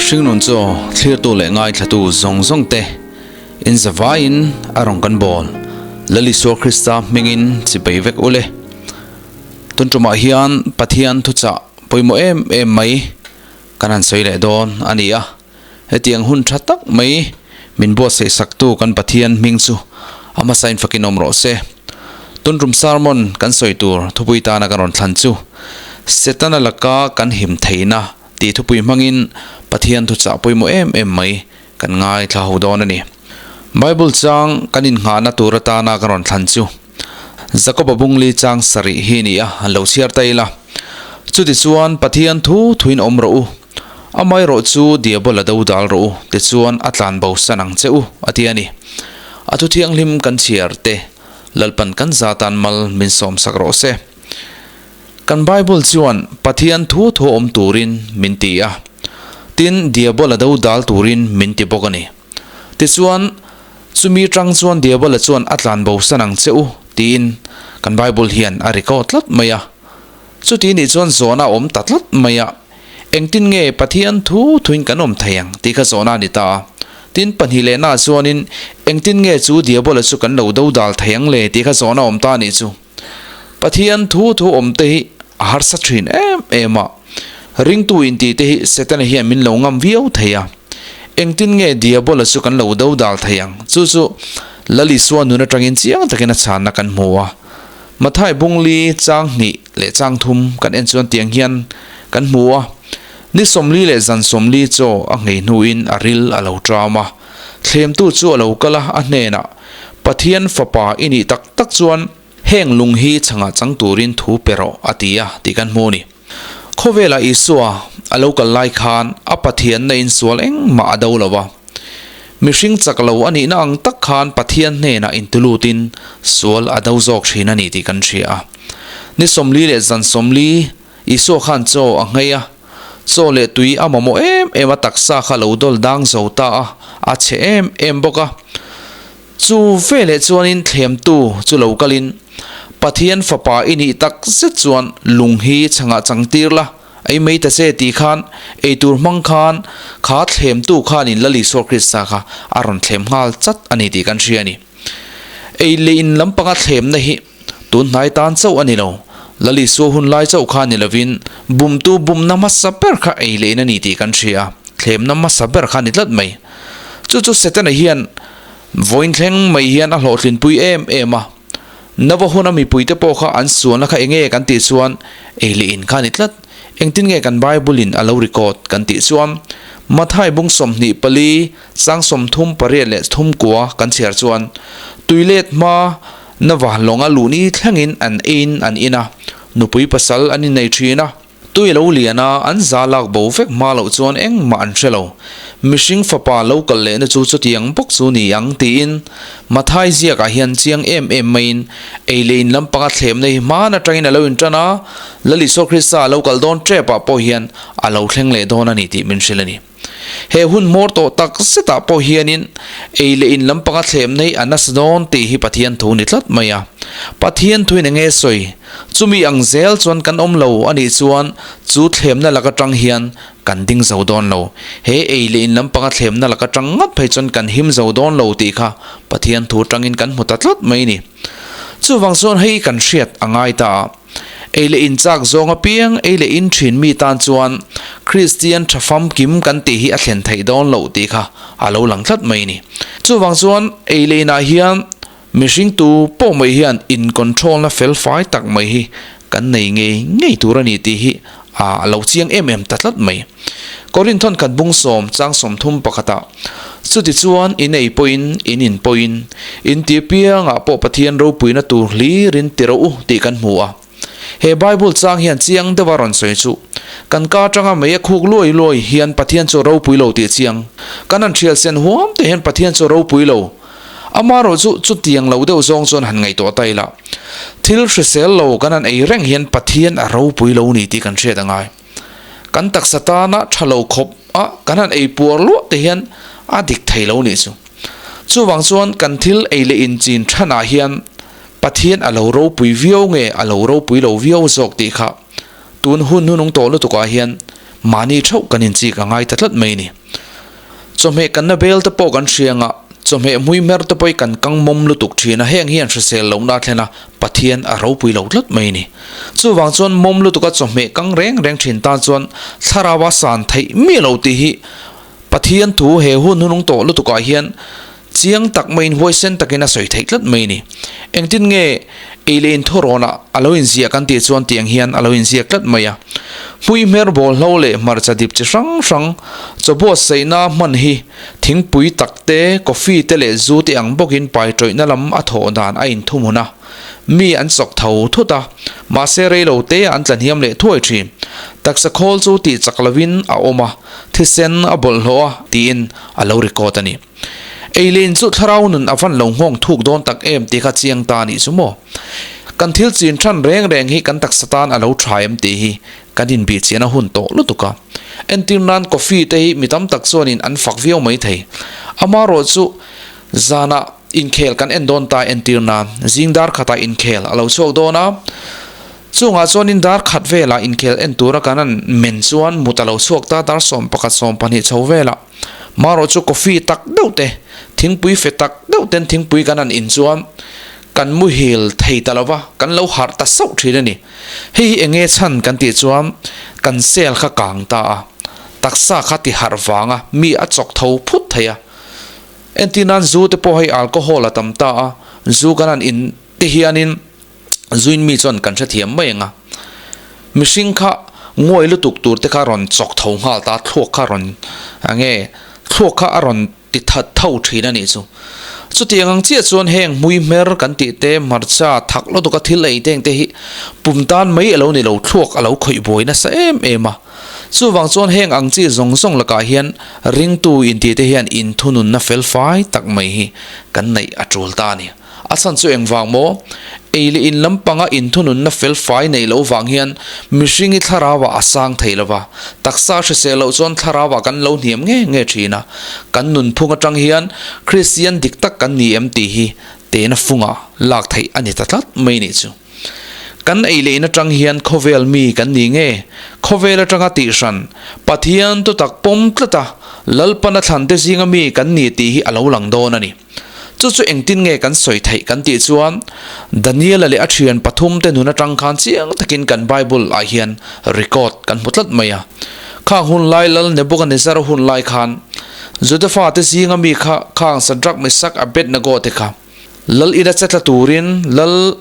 Hringnun chaw thlirtu leh ngaithlatu zawng zawng te in zavaiin a rawn kan bawl. Lal Isua Krista hmingin chipei vek ule. Tun tumah hian Pathian thuchah pawimawh em em mai kan han sawi leh dawn a ni a. Hetiang hun tha tak mai min buatsaih saktu kan Pathian hming chu a hmasain fakin awm rawh se. Tun tum sermon kan sawi tur thupui tana kan rawn thlan chu Setana laka kan him theihna tih thupui hmangin Pathian thuchah pawimawh em em mai kan ngaithla ho dawn a ni. Bible chang kan innghahna tur atana kan rawn thlan chu Jakoba bungli chang sarih hi ni a, an lo chhiar ta ila. Chutichuan Pathian thu thuin awm rawh u, amaherawh chu Diabola do dal rawh u, tichuan a tlan bo san ang che u, a ti a ni. A thu thianghlim kan chhiar te, Lalpan kan zatan mal min sawmsak rawh se. Kan Bible chuan Pathian thu thu awm turin min ti a, tin Diabola do dal turin min ti bawk a ni. Tichuan, chumi tang chuan Diabola chuan a tlan bo san ang che u tiin kan Bible hian a record tlat mai a. Chuti nih chuan zawhna a awm ta tlat mai a, engtin nge Pathian thu thuin kan awm thei ang tih kha zawhna a ni ta a. Tin, pahnih lehnaah chuanin engtin nge chu Diabola chu kan lo do dal thei ang le tih kha zawhna a awm ta a nih chu. Pathian thu thu awm te hi a harsa thin em em a, ringtu inti te hi Setana hian min lo ngam viau thei a. Engtin nge Diabola chu kan lo do dal thei ang? Chu chu Lal Isua nun atangin chiang takin a chhanna kan hmu a. Mathai bungli chang hnih leh chang thum kan en chuan tiang hian kan hmu a, Ni 40 leh zan 40 chaw a nghei hnuin a ril a lo ṭam a. Thlemtu chu a lo kal a, a hnenah, Pathian Fapa i nih tak tak chuan heng lung hi chhangah chang turin thu pe rawh, a ti a, tih kan hmu a ni. Khawvelah Isua a lo kal lai khan a Pathianna insual engmah a do lo va. Mihring chak lo a nihna ang tak khan Pathian hnenah intulutin sual a do zawk thin a ni tih kan hria a. Ni 40 leh zan 40 Isua khan chaw a nghei a, chaw leh tui a mamawh em em a taksa kha lo dawl dang zo ta a, a chhe em em bawk a. Chu veleh chuanin thlemtu chu lo kalin, Pathian fapa i nih tak zet chuan lung hi chhangah chang tir la, ei mai ta che tih khan eitur hmang khan kha thlemtu khanin Lal Isua Krista kha a rawn thlem nghal chat a ni tih kan hria a ni. Ei leh in lampanga thlemna hi Tun hnai tan chauh a ni lo. Lal Isua hun lai chauh kha ni lovin bumtu bumna hmasa ber kha ei leh in a ni tih kan hria a, thlemna hmasa ber kha a ni tlat mai. Chu chu Setana hian vawiin thleng mai hian a hlawhtlinpui em em a. Nova huna mipuite pawh kha an sualna kha enge kan tih chuan ei leh in kha a ni tlat. Engtin nge kan Bible in a lo record kan tih chuan Mathai bung 24 sang 38 leh 30 kan chhiar chuan tuilet hma Na va lawnga luhni thlengin an eiin an in a, nupui pasal an innei thin a. Tui lo lian a, an za lak bo vek hma loh chuan engmah an hre lo. Mihring fapa lo kal lehna chu chutiang bawk chu ni ang tiin Mathai ziakah hian chiang em em maiin ei leh in lampanga thlemna hi hman atangin a lo intan a, Lal Isua Krista a lo kal dawn tepah pawh hian a lo thleng leh dawn a ni tih min hrilh a ni. He hun hmawr tawh tak zetah pawh hianin ei leh in lampanga thlem nei a nasa dawn tih hi Pathian thu ni tlat mai a. Pathian thuin eng nge sawi? Chumi ang zel chuan kan awm lo a nih chuan chu thlemna lak atang hian kan ding zo dawn lo. He ei leh in lampanga thlemna lak atang ngat phei chuan kan him zo dawn lo tih kha Pathian thu atangin kan hmu ta tlat mai a ni. Chuvang chuan hei kan hriat a ngai ta a. Ei leh in chak zawng apiang ei leh in thin mi tan chuan Kristian tha famkim kan tih hi a thlen theih dawn loh tih kha a lo lang tlat mai a ni. Chuvang chuan ei leh inah hian mihring tu pawh mai hian in control na fel fai tak mai hi kan nei ngei ngei tur a ni tih hi a lo chiang em em ta tlat mai. Korinth thawnkhat bung sawm chang 31 ah Chutichuan in ei pawhin in in pawhin in ti piangah pawh Pathian ropuina tur hlirin ti rawh u tih kan hmu a. He Bible chang hian chiang deuha rawn sawi chu kan ka atanga mei a khuk luai luai hian Pathian chu ropui lo tih chiang. Kan han thial sen huam te hian Pathian chu ropui lo. Amaherawh chu chutiang lo deuh zawng chuan han ngaihtuah ta ila. Thil hrisel lo kan han ei reng hian Pathian a ropui lo ni tih kan hriat angai. Kan taksa tana tha lo khawp a kan han ei puar luah te hian a dik thei lo nih chu. Chuvang chuan kan thil ei leh inchin thanah hian Pathian a lo ropui viau nge a lo ropui lo viau zawk tih kha tun hun hnunung tawh lutukah hian. Mahni theuh kan inchik a ngai ta tlat mai ni. Chawhmeh kanna bel te pawh kan hria anga, chawhmeh hmui hmer te pawh hi kan kang mawm lutuk thin a, heng hian hrisel lohna a thlen a, Pathian a ropui lo tlat mai ni. Chuvang chuan mawm lutuka chawhmeh kang reng reng thin tan chuan thlarau a san theih miah lo tih hi Pathian thu he hun hunung tawh lutukah hian chiang tak maiin huaisen takin a sawi theih tlat mai ni. Engtin nge ei leh inthawrawnah a lo inziah kan tih chuan tiang hian a lo inziak tlat mai a. Hmui hmer bawl hlo leh hmarcha dip chi hrang hrang chaw buatsaihna hman hi thingpui tak te, coffee te leh zu te ang bawkin pai tawihna lam a thawh dan a inthumhun a. Mi an chawk tho thut a, mahse reilo te an tla hniam leh thuai thin. Taksa khawl chu tih chak lovin a awm a, thisen a bawlhhlawh a tiin a lo record a ni. Eileen chu thlarau nun a van lo nghawng thuk dawn tak em tih kha chiang ta a nih chu maw? Kan thil chin than reng reng hi kan taksa tan a lo tha em tih hi kan inbih chian a hun tawh lutuk a. Entir nan coffee te hi mi tam tak chuanin an fak viau mai thei. Amaherawh chu zanah inkhel kan en dawn ta entir nan zing dar khatah inkhel a lo chhuak dawn a, chungah chuanin dar khat velah inkhel en tura kan han men chuan mut a lo chhuak ta dar 11 12 chho velah. Marawh chu coffee tak deuh te, thingpui fe tak deuh ten thingpui kan han in chuan kan muhil thei ta lo va, kan lo harh ta sauh thin a ni. Hei hi enge chhan kan tih chuan kan cell kha kang ta a, taksa kha ti harh vang a, mi a chawk tho phut thei a. Entir nan zu te pawh hei alcohol a tam ta a, zu kan han in te hianin Zuin mi chuan kan hrethiam mai ang a, mihring kha nguai lutuk tur te kha rawn chawk tho nghal ta, thluak kha rawn enge thluak kha a rawn ti that tho thin a nih chu. Chutiang ang chiah chuan heng hmui hmer kan tih te, hmarcha thak lutuk a thil ei te eng te hi pum tan mai a lo ni lo, thluak a lo khawih buai nasa em em a. Chuvang chuan heng ang chi zawng zawng lakah hian ringtu intih te hian inthununna felfai tak mai hi kan neih a tul ta a ni. A chhan chu engvang maw? Ei leh in lampanga inthununna fel fai neih loh vang hian mihring hi thlarauah a sang thei lo va, taksa hrisel loh chuan thlarauah kan lo hniam nge nge thin a. Kan nunphung atang hian Kristian dik tak kan ni em tih hi tehna funga lak theih a ni ta tlat mai nih chu. Kan ei leh in atang hian khawvel mi kan ni nge? Khawvel atanga tihhran, Pathian thutak pawm tlata Lalpana thlante zinga mi kan ni tih hi a lo lang dawn a ni. Chu chu engtin nge kan sawi theih kan tih chuan Daniela leh a thian pathum te nun atang khan chiang takin kan Bible ah hian record kan hmu tlat mai a. Khang hun lai Lal Nebuchadnezzar hun lai khan Juda fate zinga mi kha khang Shadrach, Meshach, Abednego te kha Lal ina che tla turin Lal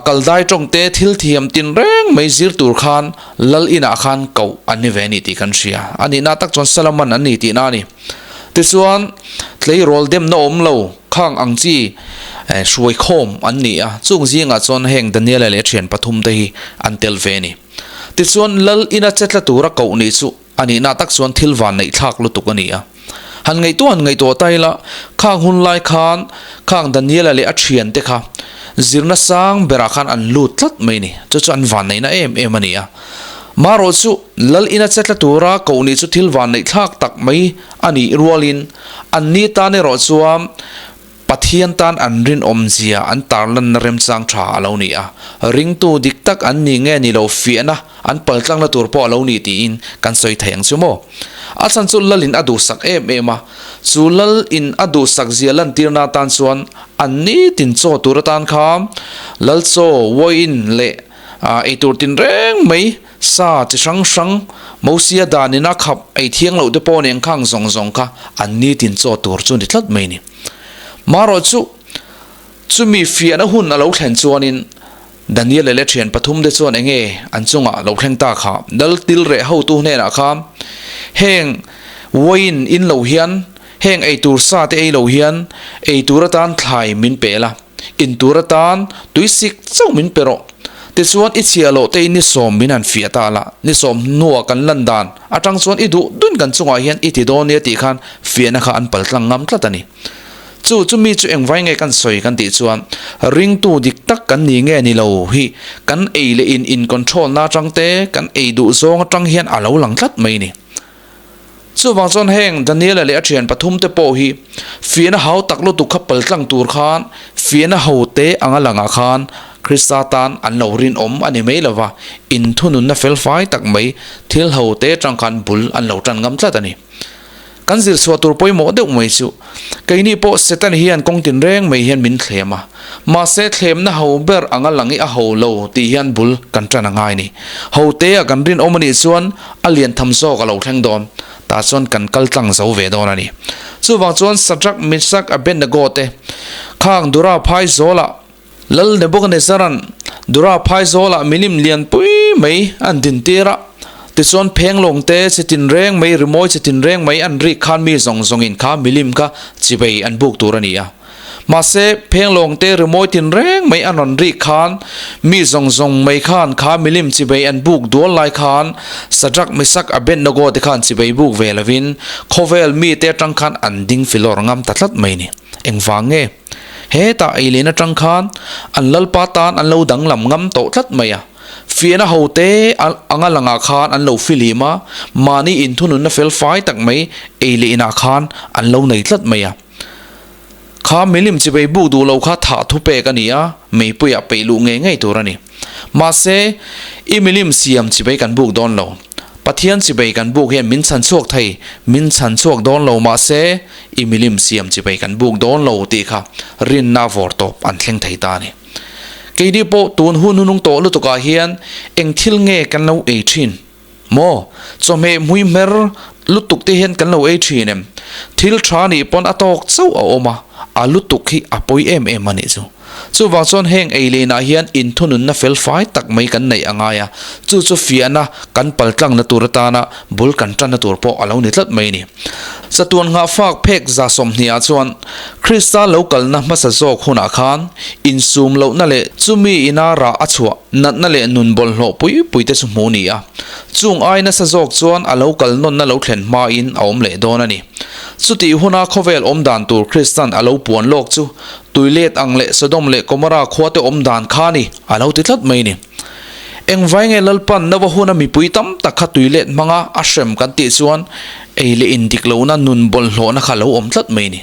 Kaldai tawng te thil thiam tin reng mai zir tur khan Lal inah khan koh an ni ve a ni tih kan hria. A nihna tak chuan Solomon an ni tihna a ni. Tichuan, tleirawl demna awm lo khang ang chi hruai khawm an ni a, chung zingah chuan heng Daniela leh a thian pathum te hi an tel ve a ni. Tichuan, Lal ina che tla tura koh nih chu a nihna tak chuan thil van neih thlak lutuk a ni a. Han ngaihtuah han ngaihtuah ta ila, khang hun lai khan khang Daniela leh a thian te kha zirna sang berah khan an lut tlat mai a ni. Chu chu an van neihna em em a ni a. Marawh chu Lal ina che tla tura koh nih chu thil van neih thlak tak mai a nih rualin an ni tan erawh chuan Pathian tan an rinawm zia an tarlanna remchang tha a lo ni a, ringtu dik tak an ni nge ni lo fiahna an paltlangna tur pawh a lo ni tiin kan sawi thei ang chu maw? A chhan chu Lalin a duhsak em em a, chu Lalin a duhsak zia lantirna atan chuan an nitin chaw tur atan kha Lal chaw, wine leh eitur tinreng mai Sa chi hrang hrang, Mosia danin a khap ei thiang loh te pawh nen khang zawng zawng kha an nitin chaw tur chu ni tlat mai ni. Marawh chu, chumi fiahna hun a lo thlen chuanin Daniela leh thian pathum te chuan enge an chungah lo thleng ta kha Lal tilreh hotu hnenah kha heng wine in lo hian heng eitur sa te ei lo hian eitur atan thlai min pe la. Intur atan tuisik chauh min pe rawh. Tichuan i chhiah loh te in ni sawm min han fiah ta la, ni sawm hnua kan lan dan atang chuan i duh dun kan chungah hian i ti dawn nia tih khan fiahna kha an pal tlang ngam tlat a ni. Chu chu mi chu engvai nge kan sawi kan tih chuan ringtu dik tak kan ni nge ni lo hi kan ei leh in in control na atang te kan ei duh zawng atang hian a lo lang tlat mai a ni. Chuvang chuan heng Daniela leh a thian pathumte pawh hi fiahna hau tak lutuk kha paltlang tur khan fiahna hote anga langah khan Krista tan an lo rinawm a ni mai lova, inthununna felfai tak mai thil hote atang khan bul an lo tan ngam tlat a ni. Kan zir chhuah tur pawimawh deuh mai chu keini pawh Satan hian kawng tinreng mai hian min thlem a, mahse thlemna ho ber anga lang i a ho lo tih hian bul kan tan a ngai ni. Ho te a kan rinawm a nih chuan a lian tham zawk a lo thleng dawn, tah chuan kan kal tlang zo ve dawn a ni. Chuvang chuan Shadrach, Meshach, Abednego te khang Dura phai zawlah Lal Nebuchadnezzar-a'n Dura phaizawlah milim lianpui mai an dintir a, tichuan phenglawng te chi tinreng mai, rimawi chi tinreng mai an rik khan mi zawng zawngin kha milim kha chibei an buk tur a ni a. Mahse, phenglawng te rimawi tinreng mai an rawn rik khan mi zawng zawng mai khan kha milim chibei an buk dual lai khan Shadrach, Meshach, Abednego te khan chibei buk ve lovin khawvel mite atang khan an ding filawr ngam ta tlat mai ni. Engvang nge? Hetah ei lehna tang khan an lalpa tan an lo danglam ngam tawh tlat mai a. Fiahna hote anga langah khan an lo filim a, mahni inthununna fel fai tak mai ei leh inah khan an lo nei tlat mai a. Kha milim chibei buk duh lo kha thah thu pek a ni a, meipuiah peih luh ngei ngei tur a ni. Mahse, i milim siam chibei kan buk dawn lo. Pathian chibei kan buk hian min chhan chhuak thei, min chhan chhuak dawn lo mahse, i milim siam chibei kan buk dawn lo tih kha rinna vawr tawp an thleng thei ta a ni. Keini pawh tun hun hunung tawh lutukah hian eng thil nge kan lo ei thin? Maw? Chawhmeh hmui hmer lutuk te hian kan lo ei thin em? Thil tha nih pawn a tawk chauh a awm a, a lutuk hi a pawi em em a nih chu. Chuvang chuan heng ei leinah hian inthununna fel fai tak mai kan neih a ngai a, chu chu fiahna kan paltlangna tur atana bul kan tanna tur pawh a lo ni tlat mai a ni. Chatuan nghahfak phek 120 ah chuan Krista lo kalna hmasa zawk hunah khan insum lohna leh chumi ina rah a chhuah natna leh nun bawlhhlawh pui pui te chu hmuh ni a, chung ai nasa zawk chuan a lo kal nawnna lo thlen hmain a awm leh dawn a ni. Chutih huna khawvel awm dan tur Kristan a lo puan lawk chu Tuilet ang leh Sodom leh Gomorra khuate awm dan kha ni, a lo ti tlat mai ni. Engvai nge Lalpan Nova huna mipui tam tak kha tuilet hmanga a hrem kan tih chuan ei leh in dik lohna nun bawlhhlawhna kha lo awm tlat mai ni.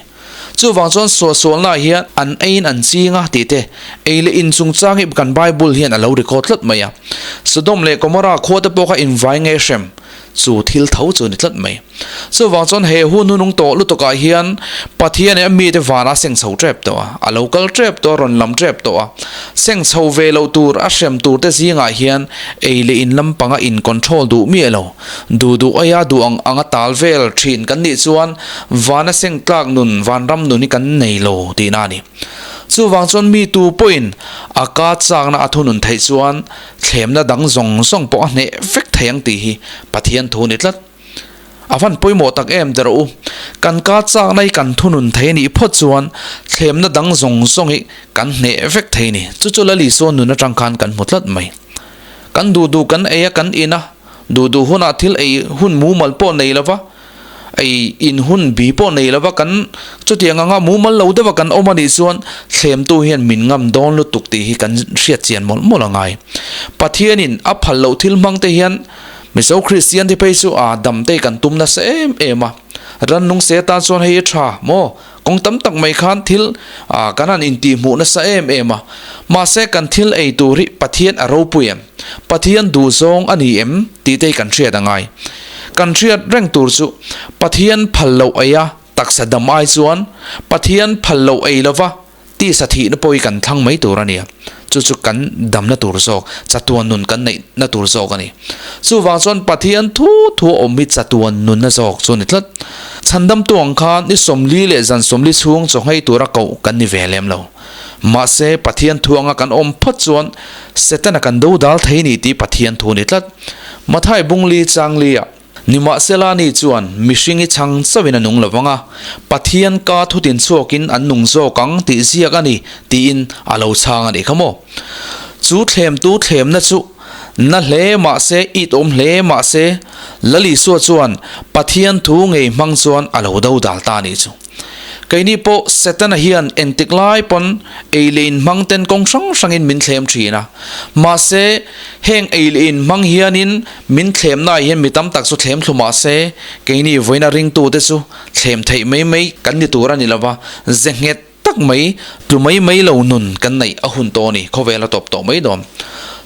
Chuvang chuan suahsualnaah hian an eiin an ching a tih te, ei leh in chungchang hi kan Bible hian a lo record tlat mai a. Sodom leh Gomorra khuate pawh kha invai nge hrem? Chu thil tho chu ni tlat mai. Chuvang chuan he hun hunung tawh lutukah hian Pathian leh a mite vanah seng chho tep tawh a, a lo kal tep tawh a, rawn lam tep tawh a. Seng chho ve loh tur, a hrem tur te zingah hian ei leh in lampanga in control duh miah lo, duh duh aia duh ang anga tal vel thin kan nih chuan vana seng tlak nun, vanram nun hi kan nei lo tihna a ni. Chuvang chuan mi tu pawhin a ka chakna a thunun theih chuan Thlemna dang zawng zawng pawh a hneh vek thei ang tih hi Pathian thu ni tlat. A van pawimawh tak em der u. Kan ka chakna hi kan thunun thei anih phawt chuan thlemna dang zawng zawng hi kan hneh vek thei ni. Chu chu Lali sawn nun atang khan kan hmu tlat mai. Kan duh duh kan ei a kan in a, duh duh hunah thil ei hun mumal pawh nei lova, Ei in hun bi pawh nei lova kan chutiang anga mumal lo deuha kan awm anih chuan thlemtu hian min ngam dawn lutuk tih hi kan hriat chian mawlh mawlh a ngai. Pathianin a phal loh thil hmang te hian Mizo Kristian te phei chu a dam te kan tum nasa em em a. Rannung se atan chuan hei a tha maw? Kawng tam tak mai khan thil kan han intihhmuh nasa em em a. Mahse kan thil ei tur hi Pathian a ropui em? Pathian duhzawng a ni em? tih te hi kan hriat a ngai. Kan hriat reng tur chu Pathian phal loh ei a taksa dam ai chuan Pathian phal loh ei lova tisa thihna pawh hi kan thlang mai tur a nia. Chu chu kan damna tur zawk, chatuan nun kan neihna tur zawk a ni. Chuvang chuan Pathian thu thu a awm hi chatuan nunna zawk chu a ni tlat. Chhandamtu ang khan ni 40 leh zan 40 chhung chaw nghei tura koh kan ni ve lem lo. Mahse, Pathian thu anga kan awm phawt chuan Setana kan do dal thei ni tih Pathian thu a ni tlat. Mathai bungli changlia Nimahsela ni chuan mihring i chhang chauhin a nung lo vang a, Pathian ka thutin chhuakin an nung zawk ang tih ziak a ni tiin a lo chhang a nih kha maw? Chu thlemtu thlemna chu na hle mahse it awm hle mahse Lal Isua chuan Pathian thu ngei hmang chuan a lo do dal ta a nih chu. Keini pawh Setana hian engtik lai pawn ei leh in hmang ten kawng hrang hrangin min thlem thin a. Mahse, heng ei leh in hmang hianin min thlemnaah hian mi tam tak chu thlem thlu mah se, keini vawiina ringtute chu thlem theih mai mai kan ni tur a ni lova, ze nghet tak mai, tlu mai mai lo nun kan neih a hun tawh a ni, khawvel a tawp tawh mai dawn.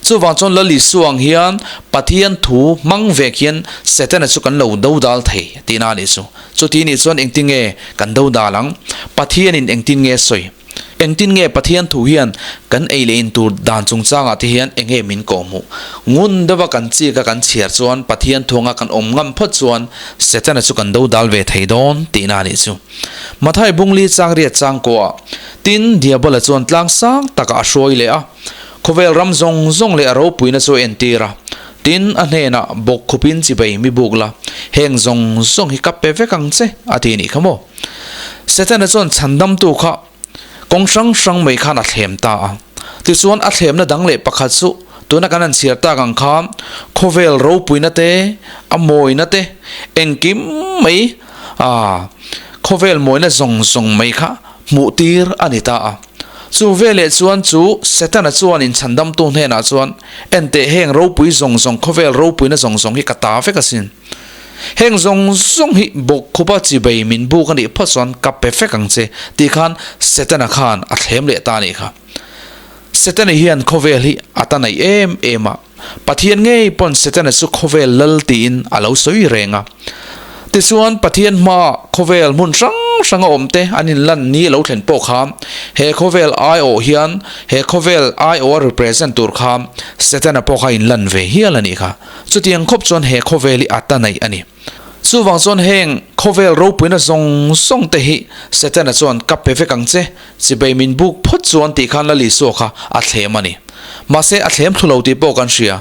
Chuvang chuan Lal Isua ang hian Pathian thu hmang vek hian Setana chu kan lo dodal thei tihna a nih chu. Chuti nih chuan engtin nge kan do dal ang? Pathianin engtin nge sawi? Engtin nge Pathian thu hian kan ei leh in tur dan chungchangah te hian enge min kawhhmuh? Ngun deuha kan chika kan chhiar chuan Pathian thuanga kan awm ngam phawt chuan Setana chu kan do dal ve thei dawn tihna a nih chu. Mathai Bungli changriat changkuah tin Diabola chuan tlang sang takah a hruai leh a, khawvel ram zawng zawng leh a ropuina chu a entir a. Tin, a hnenah bawk khupin chibei mi buk la, heng zawng zawng hi ka pe vek ang che, a ti nih kha maw? Setana chuan chhandamtu kha kawng hrang hrang mai khan a thlem ta a. Tichuan, a thlemna dang leh pakhat chu tuna kan han chhiar tak ang khan khawvel ropuina te, a mawina te, engkim mai, ah, khawvel mawina zawng zawng mai kha hmuh tir a ni ta a. Chu veleh chuan chu Setana chuan inchhandamtu hnenah chuan, Enteh heng ropui zawng zawng, khawvel ropuina zawng zawng hi ka ta vek asin. Heng zawng zawng hi bawkkhupa chibei min buk a nih phawt chuan ka pe vek ang che, tih khan Setana khan a thlem leh ta a nih kha. Setana hian khawvel hi a ta naih em em a. Pathian ngei pawn Setana chu khawvel lal tiin a lo sawi reng a. Tichuan, Pathian hmaah khawvel hmun hrang hranga awmte an inlan ni a lo thlen pawh kha he khawvel aiawh hian he khawvel aiawha represent tur kha Setana pawh kha inlan ve hial a nih kha. Chutiang khawp chuan he khawvel hi a ta naih a ni. Chuvang chuan heng khawvel ropuina zawng zawng te hi Setana chuan ka pe vek ang che, chibei min buk phawt chuan tih khan Lal Isua kha a thlem a ni. Mahse a thlem thlu lo tih pawh kan hria.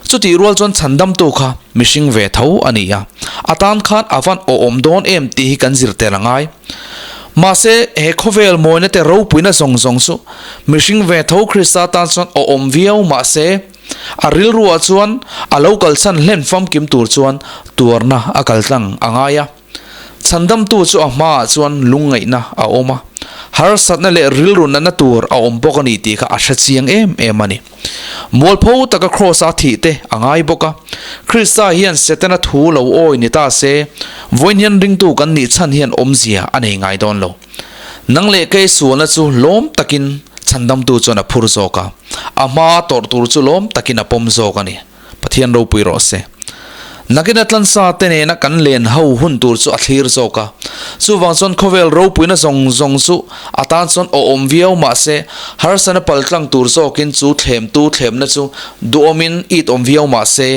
Chutih rual chuan chhandamtu kha mihring ve tho a ni a, a tan khan a van awhawm dawn em tih hi kan zir tel a ngai. Mahse he khawvel mawina te ropuina zawng zawng chu mihring ve tho Krista tan chuan awhawm viau mahse, A rilruah chuan a lo kalsan hlen famkim tur chuan tuarna a kaltlang a ngai a. Chhandamtu chu a hmaah chuan lungngaihna a awm a, harsatna leh rilru natna tur a awm bawk a ni tih kha a hre chiang em em a ni. Mualpho taka Kraws-a thih te a ngai bawk a. Krista hian Setana thu lo awi ni ta se, vawiin hian ringtu kan nih chhan hian awmzia a nei ngai dawn lo. Nang leh kei sualna chu lawm takin chhandamtu chuan a phur zawk a, a hma tawrh tur chu lawm takin a pawm zawk a ni. Pathian ropui rawh se. Nakin a tlansa te nena kan len ho hun tur chu a thlir zawk a. Chuvang chuan khawvel ropuina zawng zawng chu a tan chuan awhawm viau mah se, harsana paltlang tur zawkin chu thlemtu thlemna chu duhawmin it awm viau mah se,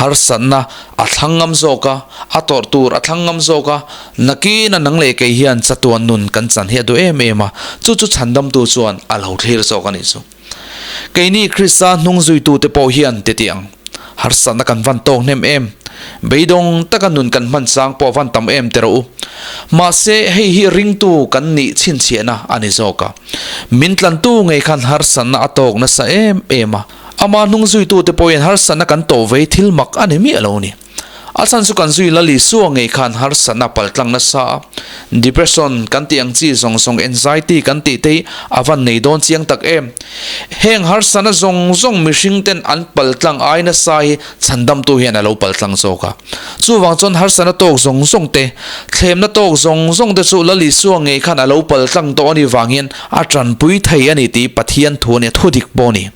harsatna a thlang ngam zawk a, a tawrh tur a thlang ngam zawk a, Nakin a nang leh kei hian chatuan nun kan chan hi a duh em em a, chu chu chhandamtu chuan a lo thlir zawk a nih chu. Keini Krista hnung zuitute pawh hian ti tih ang. Harsatna kan van tawk hnem em? Beidawng taka nun kan hman chang pawh a van tam em ti rawh u. Mahse, hei hi ringtu kan nih chhinchhiahna a ni zawk a. Min tlantu ngei khan harsatna a tawk nasa em em a. Amah hnung zuitute pawh hian harsatna kan tawh vei thil mak a ni miah lo ni. A chhan chu kan zui Lal Isua ngei khan harsatna paltlang nasa a, depression kan tih ang chi zawng zawng anxiety kan tih te hi a van nei dawn chiang tak em. Heng harsatna zawng zawng mihring ten an paltlang ai nasa hi chhandamtu hian a lo paltlang zawk a. Chuvang chuan harsatna tawk zawng zawng te, thlemna tawk zawng zawng te chu Lal Isua ngei khan a lo paltlang tawh a nih vang hian a tanpui thei a ni tih Pathian thu a nia thu dik pawh a ni.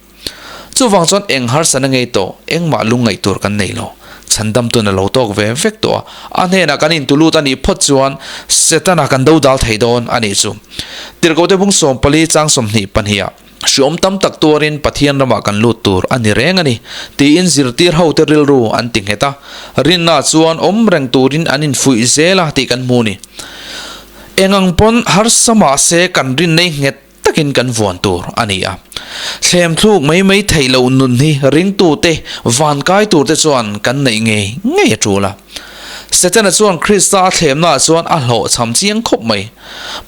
Chuvang chuan eng harsatna ngei tawh, engmah lungngaih tur kan nei lo. Chhandamtun a lo tawk ve vek tawh a, a hnenah kan intulut a nih phawt chuan Setana kan do dal thei dawn a nih chu. Tirhkohte bung 14 chang 22 ah, Hriawm tam tak tuarin Pathian ramah kan lut tur a ni reng a ni, tiin zirtir hote rilru an ti nghet a, rinna chuan awm reng turin an infuih zel a tih kan hmu ni. Eng ang pawn harsa mahse kan rinna i nghet takin kan vuan tur a ni a. Thlem thluk mai mai theih loh nun hi ringtute van kai turte chuan kan neih ngei ngei a tul a. Setana chuan Krista a thlemnaah chuan a hlawhchham chiang khawp mai.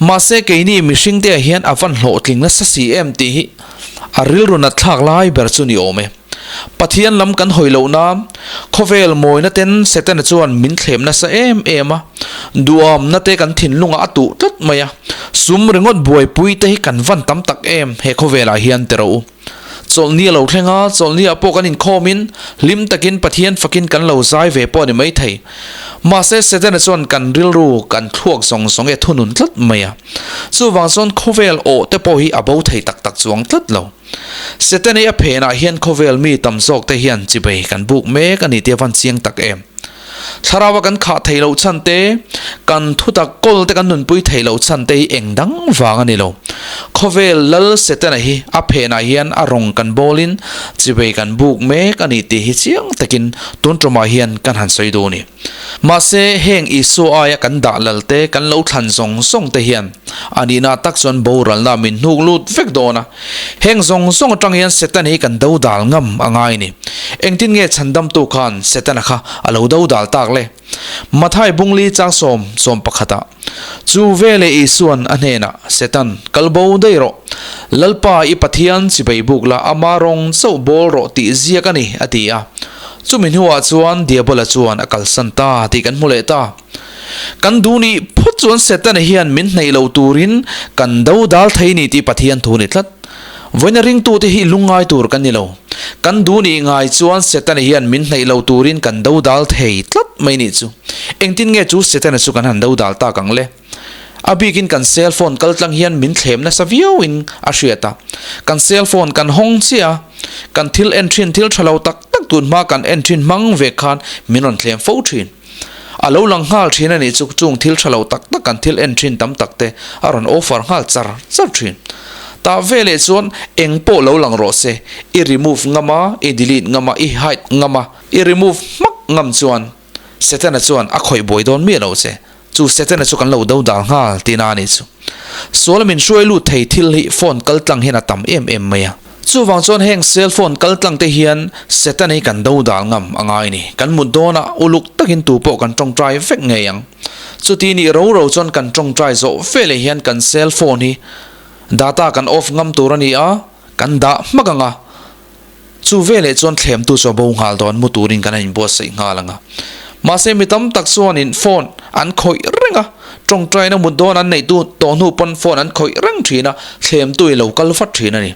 Mahse keini mihringte ah hian a van hlawhtling nasa si em tih hi a rilru nat thlak lai ber chu ni awm e. Pathian lam kan hawi loh nan khawvel mawina ten Setana chuan min thlem nasa em em a, duamna te kan thinlungah a tuh tlat mai a, sum ringawt buaipui te hi kan van tam tak em he khawvelah hian ti rawh u. Chawlhni a lo thleng a, chawlhni ah pawh kan inkhawmin hlim takin Pathian fakin kan lo zai ve pawh a ni maithei. Mahse Setana chuan kan rilru kan thluak zawng zawng e thunun tlat mai a. Chuvang chuan khawvel awh te pawh hi a bo thei tak tak chuang tlat lo. Setana i a phenah hian khawvel mi tam zawk te hian chibei kan buk mek a ni tih a van chiang tak em. Thlarau a kan khah theih loh chhan te, kan thutak kawl te kan nunpui theih loh chhan te hi eng dang vang a ni lo. Khawvel lal Setana hi a phenah hian a rawng kan bawlin chibei kan buk mek a ni tih hi chiang takin tun tumah hian kan han sawi duh a ni. Mahse, heng Isua aia kan dah lal te, kan lo thlan zawng zawng te hian a nihna tak chuan boralna min hnuk lut vek dawn a. Heng zawng zawng atang hian Setana hi kan do dal ngam a ngai ni. Engtin nge chhandamtu khan Setana kha a lo do dal tak le? Mathai bungli chang sawm sawm pakhatah, Chu veleh Isuan a hnenah, Setan, kal bo daih rawh. Lalpa i Pathian chibei buk la, ama rawng chauh bawl rawh tih ziak a ni, a ti a. Chumi hnuah chuan Diabola chuan a kalsan ta tih kan hmu leh ta. Kan duh nih phawt chuan Setana hian min hneih lo turin kan do dal thei ni tih Pathian thu ni tlat. Vawiina ringtute hi lungngai tur kan ni lo. Kan duh nih ngai chuan Setana hian min hneih lo turin kan do dal thei tlat mai nih chu. Engtin nge chu Setana chu kan han do dal tak ang le? A bikin kan cell phone kal tlang hian min thlem nasa viauin a hriat a. Kan cell phone kan hawng chiah a, kan thil en thin thil tha lo tak tak tun hma kan en thin hmang ve khan min rawn thlem fo thin. A lo lang nghal thin a nih chu chung thil tha lo tak tak kan thil en thin tam tak te a rawn offer nghal char char thin. Tah veleh chuan eng pawh lo lang rawh se, i remove ngam a, i delete ngam a, i hide ngam a, i remove hmak ngam chuan Setana chuan a khawih buai dawn miah lo che. Chu Setana chu kan lo do dal nghal tihna a nih chu. Suala min hruai lut thei thil hi phone kal tlang hian a tam em em mai a. Chuvang chuan heng cell phone kal tlang te hian Setana hi kan do dal ngam a ngai ni. Kan mut dawnah uluk takin tu pawh kan tawngtai vek ngei ang. Chuti nih ro ro chuan kan tawngtai zawh veleh hian kan cell phone hi data kan off ngam tur a ni a, kan dah hmak ang a. Chu veleh chuan thlemtu chu a bo nghal dawn, mu turin kan han inbuatsaih nghal ang a. Mahse mi tam tak chuanin phone an khawih reng a, tawngtaina mut dawn an neih tu tawh hnu pawn phone an khawih reng thin a, thlemtu i lo kal vat thin a ni.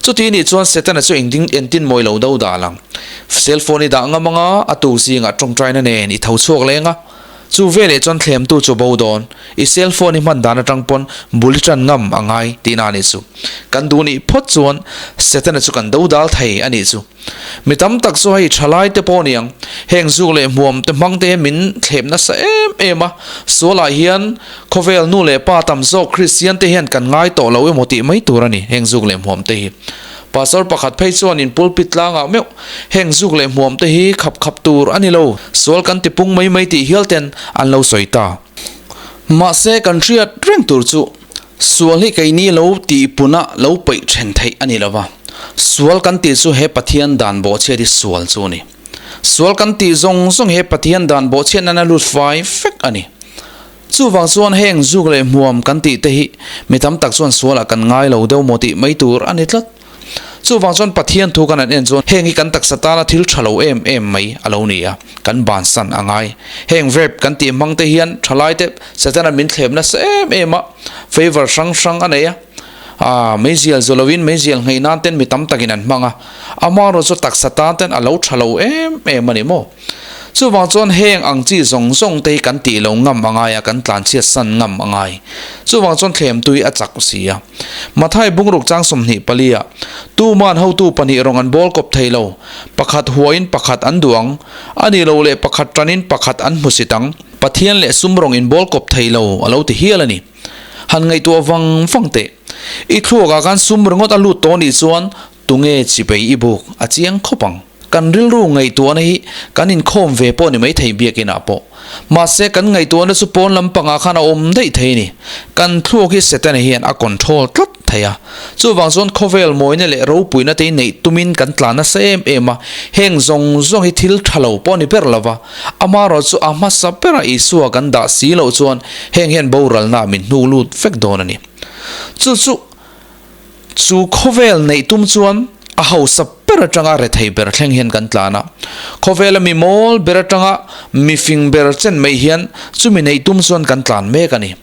Chuti nih chuan Setana chu engding entin mawi lo do dal ang. Cell phone i dah ngam ang a, a tu zingah tawngtaina nen i tho chhuak leng a. Chu veleh chuan thlemtu chu bo dawn, i cell phone i hman dan atang pawn bul i tan ngam a ngai tihna a nih chu. Kan duh nih phawt chuan Setana chu kan do dal thei a nih chu. Mi tam tak chu hei thalai te pawh niang, heng zuk leh hmuam te hmang te hian min thlep nasa em em a, sualah hian khawvel nu leh pa tam zawk Kristian te hian kan ngai tawh lo emaw tih mai tur a ni heng zuk leh hmuam te hi. Pastor pakhat phei chuanin pulpit tlangah meuh heng zuk leh hmuam te hi khap khap tur a ni lo, sual kan ti pung mai mai tih hial ten an lo sawi ta. Mahse kan hriat reng tur chu sual hi keini lo tihpuna lo peih then theih a ni lo va, sual kan tih chu he Pathian dan bawhchhiat hi sual chu a ni. Sual kan tih zawng zawng he Pathian dan bawhchhiat nana lut fai vek a ni. Chuvang chuan heng zuk leh hmuam kan tih te hi mi tam tak chuan sualah kan ngai lo deuh maw tih mai tur a ni tlat. Chuvang chuan Pathian thu kan han en chuan heng hi kan taksa tana thil tha lo em em mai a lo ni a, kan bansan a ngai. Heng verb kan tih hmang te hian thalai te Setana min thlem nasa em em a, favour hrang hrang a nei a, aa meizial zu lovin meizial ngei nan ten mi tam takin an hmang a, amaherawh chu taksa tan ten a lo tha lo em em a ni maw. Chuvang chuan heng ang chi zawng zawng te hi kan tih lo ngam a ngai a, kan tlanchhiat san ngam a ngai. Chuvang chuan thlem tui a chak si a. Mathai bungruk chang 24 ah, Tuman hotu pahnih rawng an bawl kawp thei lo, pakhat huain pakhat an duh ang, a ni lo leh pakhat tanin pakhat an hmusit ang, Pathian leh sum rawng in bawl kawp thei lo a lo ti hial a ni. Han ngaihtuah vang vang teh. I thluakah khan sum ringawt a lut tawh nih chuan Tunge chipei i buk a chiang khawp ang. Kan rilru ngaihtuahna hi kan inkhawm ve pawh ni maithei biakinah pawh. Mahse kan ngaihtuahna chu pawn lampangah khan a awm daih thei a ni. Kan thluak hi Setana hian a control tlat thei a. Chuvang chuan khawvel mawina leh ropuina te hi neih tumin kan tlan nasa em em a. Heng zawng zawng hi thil tha lo pawh a ni ber lo va. Amaherawh chu a hmasa bera Isua kan dah si loh chuan heng hian boralna min hnu lut vek dawn a ni. Chu chu. Chu khawvel neih tum chuan a hausa ber atanga rethei ber thleng hian kan tlan a. Khawvela mi mawl ber atanga mi fing ber chen mai hian chumi neih tum chuan kan tlan mek a ni.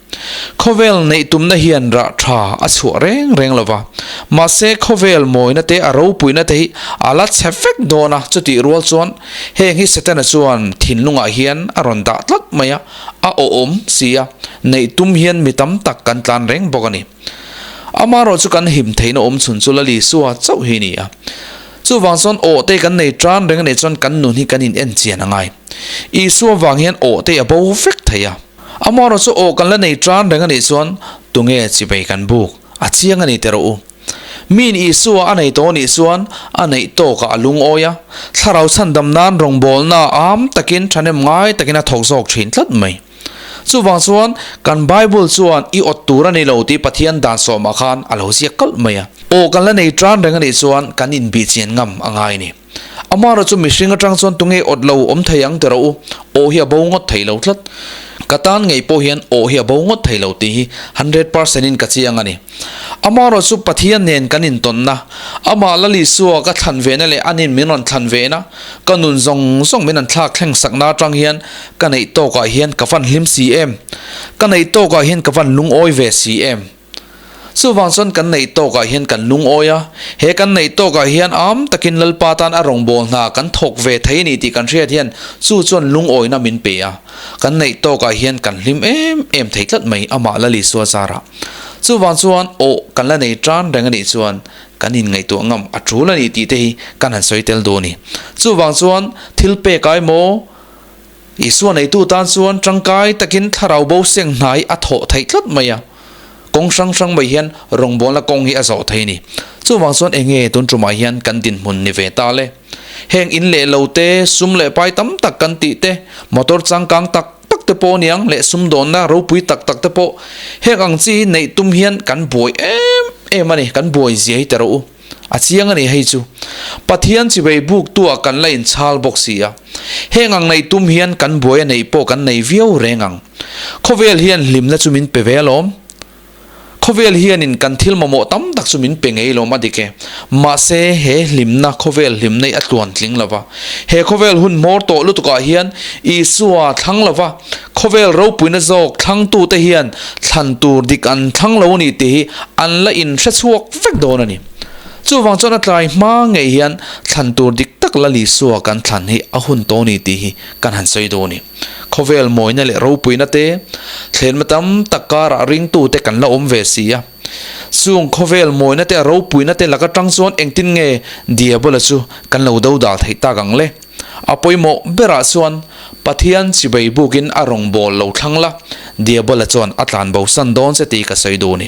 Khawvel neih tumna hian rah tha a chhuah reng reng lo va, mahse khawvel mawina te a ropuina te hi a la chhe vek dawn a, chutih rual chuan heng hi Setana chuan thinlungah hian a rawn dah tlat mai a, a awhawm si a, neih tum hian mi tam tak kan tlan reng bawk a ni. Amaherawh chu kan him theihna awm chhun chu Lal Isua chauh hi a ni a. Chuvang chuan aw te kan nei tan reng a nih chuan kan nun hi kan in en chian a ngai. Isua vang hian aw te a bo vek thei a. Amaherawh chu aw kan la nei tan reng a nih chuan tunge chibei kan buk a chiang a ni teh rawh u. Miin Isua a nei tawh a nih chuan a neih tawkah a lungawi a, thlarau chhandam nan rawngbawlna am takin thahnem ngai takin a thawk zawk thin tlat mai. Chuvang chuan kan Bible chuan i awt tur a ni lo tih Pathian dan sawmah khan a lo ziak kalh mai a. Aw kan la nei tan reng a nih chuan kan inbih chian ngam a ngai a ni. Amaherawh chu mihring atang chuan tunge awt lo awm thei ang ti rawh u, aw hi a bo ngawt thei lo tlat. Ka tan ngei pawh hian aw hi a bo ngawt thei lo tih hi 100% in ka chiang a ni. Amaherawh chu Pathian nen kan intawnna, Amah Lal Isua ka thlan vena leh anin min rawn thlan vena, ka nun zawng zawng min an thlak thleng sakna atang hian ka neih tawkah hian ka van hlim si em? Ka neih tawkah hian ka van lungawi ve si em? Chuvang chuan kan neih tawkah hian kan lungawi a, he kan neih tawkah hian am takin Lalpa tan a rawngbâwl hna kan thawk ve thei a ni tih kan hriat hian chu chuan lungawina min pe a, kan neih tawkah hian kan hlim em em thei tlat mai amah Lal Isua zarah. Chuvang chuan aw kan la nei tan reng a nih chuan kan inngaihtuah ngam a tul a ni tih te hi kan han sawi tel dawn a ni. Chuvang chuan thil pek ai maw Isua neitu tan chuan tangkai takin thlarau bo seng hnai a thawh theih tlat mai a, kawng hrang hrang mai hian rawngbawlna kawng hi a zawh thei a ni. Chuvang chuan eng nge tun tumah hian kan dinhmun ni ve ta le? Heng in leh lo te, sum leh pai tam tak kan tih te, motor changkang tak tak te pawh aniang leh sumdawnna ropui tak tak te pawh heng ang chi hi neih tum hian kan buai em em a ni, kan buai zia hi ta rawh u. A chiang a ni hei chu. Pathian chivei buk tu ah kan la inchhal bawk si a. Heng ang neih tum hian kan buai a neih pawh kan nei viau reng ang. Khawvel hian hlimna chu min pe ve alawm. Khawvel hianin kan thil mamawh tam tak chu min pe ngei lawm a dik e. Mahse he hlimna khawvel hlimna hi a tluan tling lo va. He khawvel hun hmawr tawh lutukah hian Isua thlang lo va, khawvel ropuina zawk thlangtute hian thlan tur dik an thlang lo a ni tih hi an la inhre chhuak vek dawn a ni. Chuvang chuan a tlai hma ngei hian thlan tur dik tak Lal Isua kan thlan hi a hun tawh a ni tih hi kan han sawi dawn a ni. Khawvel mawina leh ropuina te, thlenna tam tak karah ringtute kan la awm ve si a. Chung khawvel mawina te a ropuina te lak atang chuan engtin nge Diabola chu kan lo do dal theih tak ang le? A pawimawh berah chuan Pathian chibei bukin a rawngbâwl lo thlang la, Diabola chuan a tlan bosan dawn che tih ka sawi duh a ni.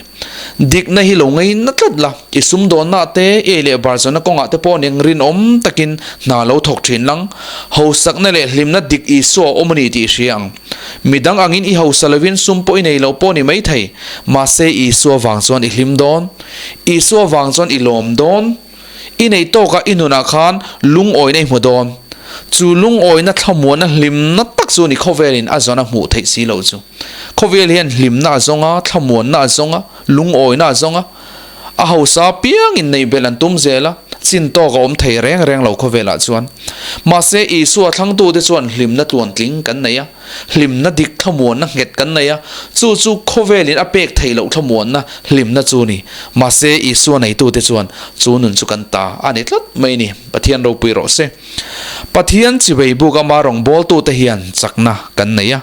Dikna hi lo ngaina tlat la, i sumdawnna te, i ei leh bar zawhna kawngah te pawh eng rinawm takin hna lo thawk thin lang. Hausakna leh hlimna dik Isua a awm a ni tih i hria ang. Midang angin i hausa lovin sum pawh i nei lo pawh a ni maithei, mahse Isua vang chuan i hlim dawn. Isua vang chuan i lawm dawn. I neih tawkah i nunah khan lungawina i hmu dawn. Chu lungawina thlamuanna hlimna tak chu ni khawvelin a zawn a hmuh theih si loh chu. Khawvel hian hlimna a zawng a, thlamuanna a zawng a, lungawina a zawng a. A hausa apiangin neih belh an tum zel a, chin tawk a awm thei reng reng lo khawvelah chuan. Mahse Isua thlangtute chuan hlimna tluantling kan nei a. Hlimna dik thlamuanna nghet kan nei a, chu chu khawvelin a pek theih loh thlamuanna hlimna chu a ni. Mahse, Isua neitute chuan chu nun chu kan ta a ni tlat mai a ni. Pathian ropui rawh se. Pathian chivei buk ama rawngbawltute hian chakna kan nei a.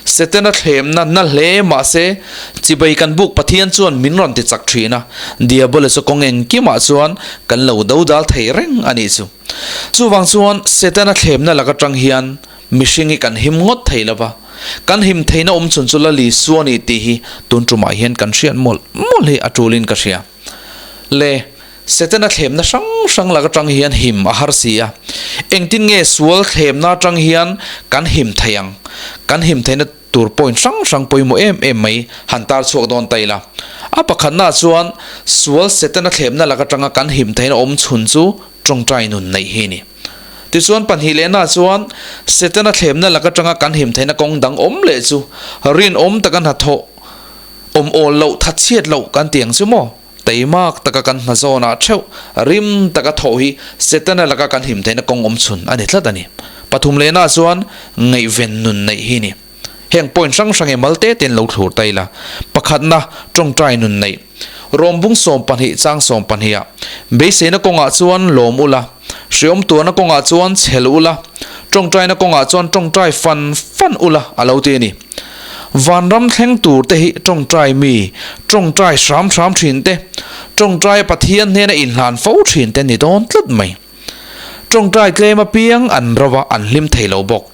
Setana thlemna na hle mahse, chivei kan buk Pathian chuan min rawn ti chak thin a. Diabola chu kawng engkimah chuan kan lo dodal thei reng a nih chu. Chuvang chuan Setana thlemna lak atang hian Mihring hi kan him ngawt thei lo va, kan him theihna awm chhun chu Lali Sua ni tih hi tun tumah hian kan hriat mawlh mawlh hi a tulin ka hria. Le, Setana thlemna hrang hrang lak atang hian him a har si a, engtin nge sual thlemna atang hian kan him thei ang? Kan him theihna tur point hrang hrang pawimawh em em mai han tar chhuak dawn ta ila. A pakhatnaah chuan sual Setana thlemna lak atanga kan him theihna awm chhun chu tawngtai nun neih hi a ni. Tichuan pahnihlehnah chuan Setana thlemna lak atanga kan him theihna kawng dang awm leh chu rinawm taka hnathawh awm awl loh, thatchhiat loh kan ti ang chu maw? Teimak taka kan hna zawnah theuh rim taka thawh hi Setana laka kan him theihna kawng awm chhun a ni tlat a ni. Pathum lehna chuan ngaihven nun neih hi ni. Heng point hrang hrang hi mal te tein lo thlur ta ila. Pakhatna, tawngtai nun neih. Rawmbung 12 chang 12 ah, Beiseina kawngah chuan lawm ula, hreawm tuarna kawngah chuan chhel ula, tawngtaina kawngah chuan tawngtai fan fan ula a lo ti a ni. Vanram thleng tur te hi tawngtai mi, tawngtai hram hram thin te, tawngtaia Pathian hnena inhlan fo thin te ni dawn tlat mai. Tawngtai tlem apiang an ro a, an hlim thei lo bawk.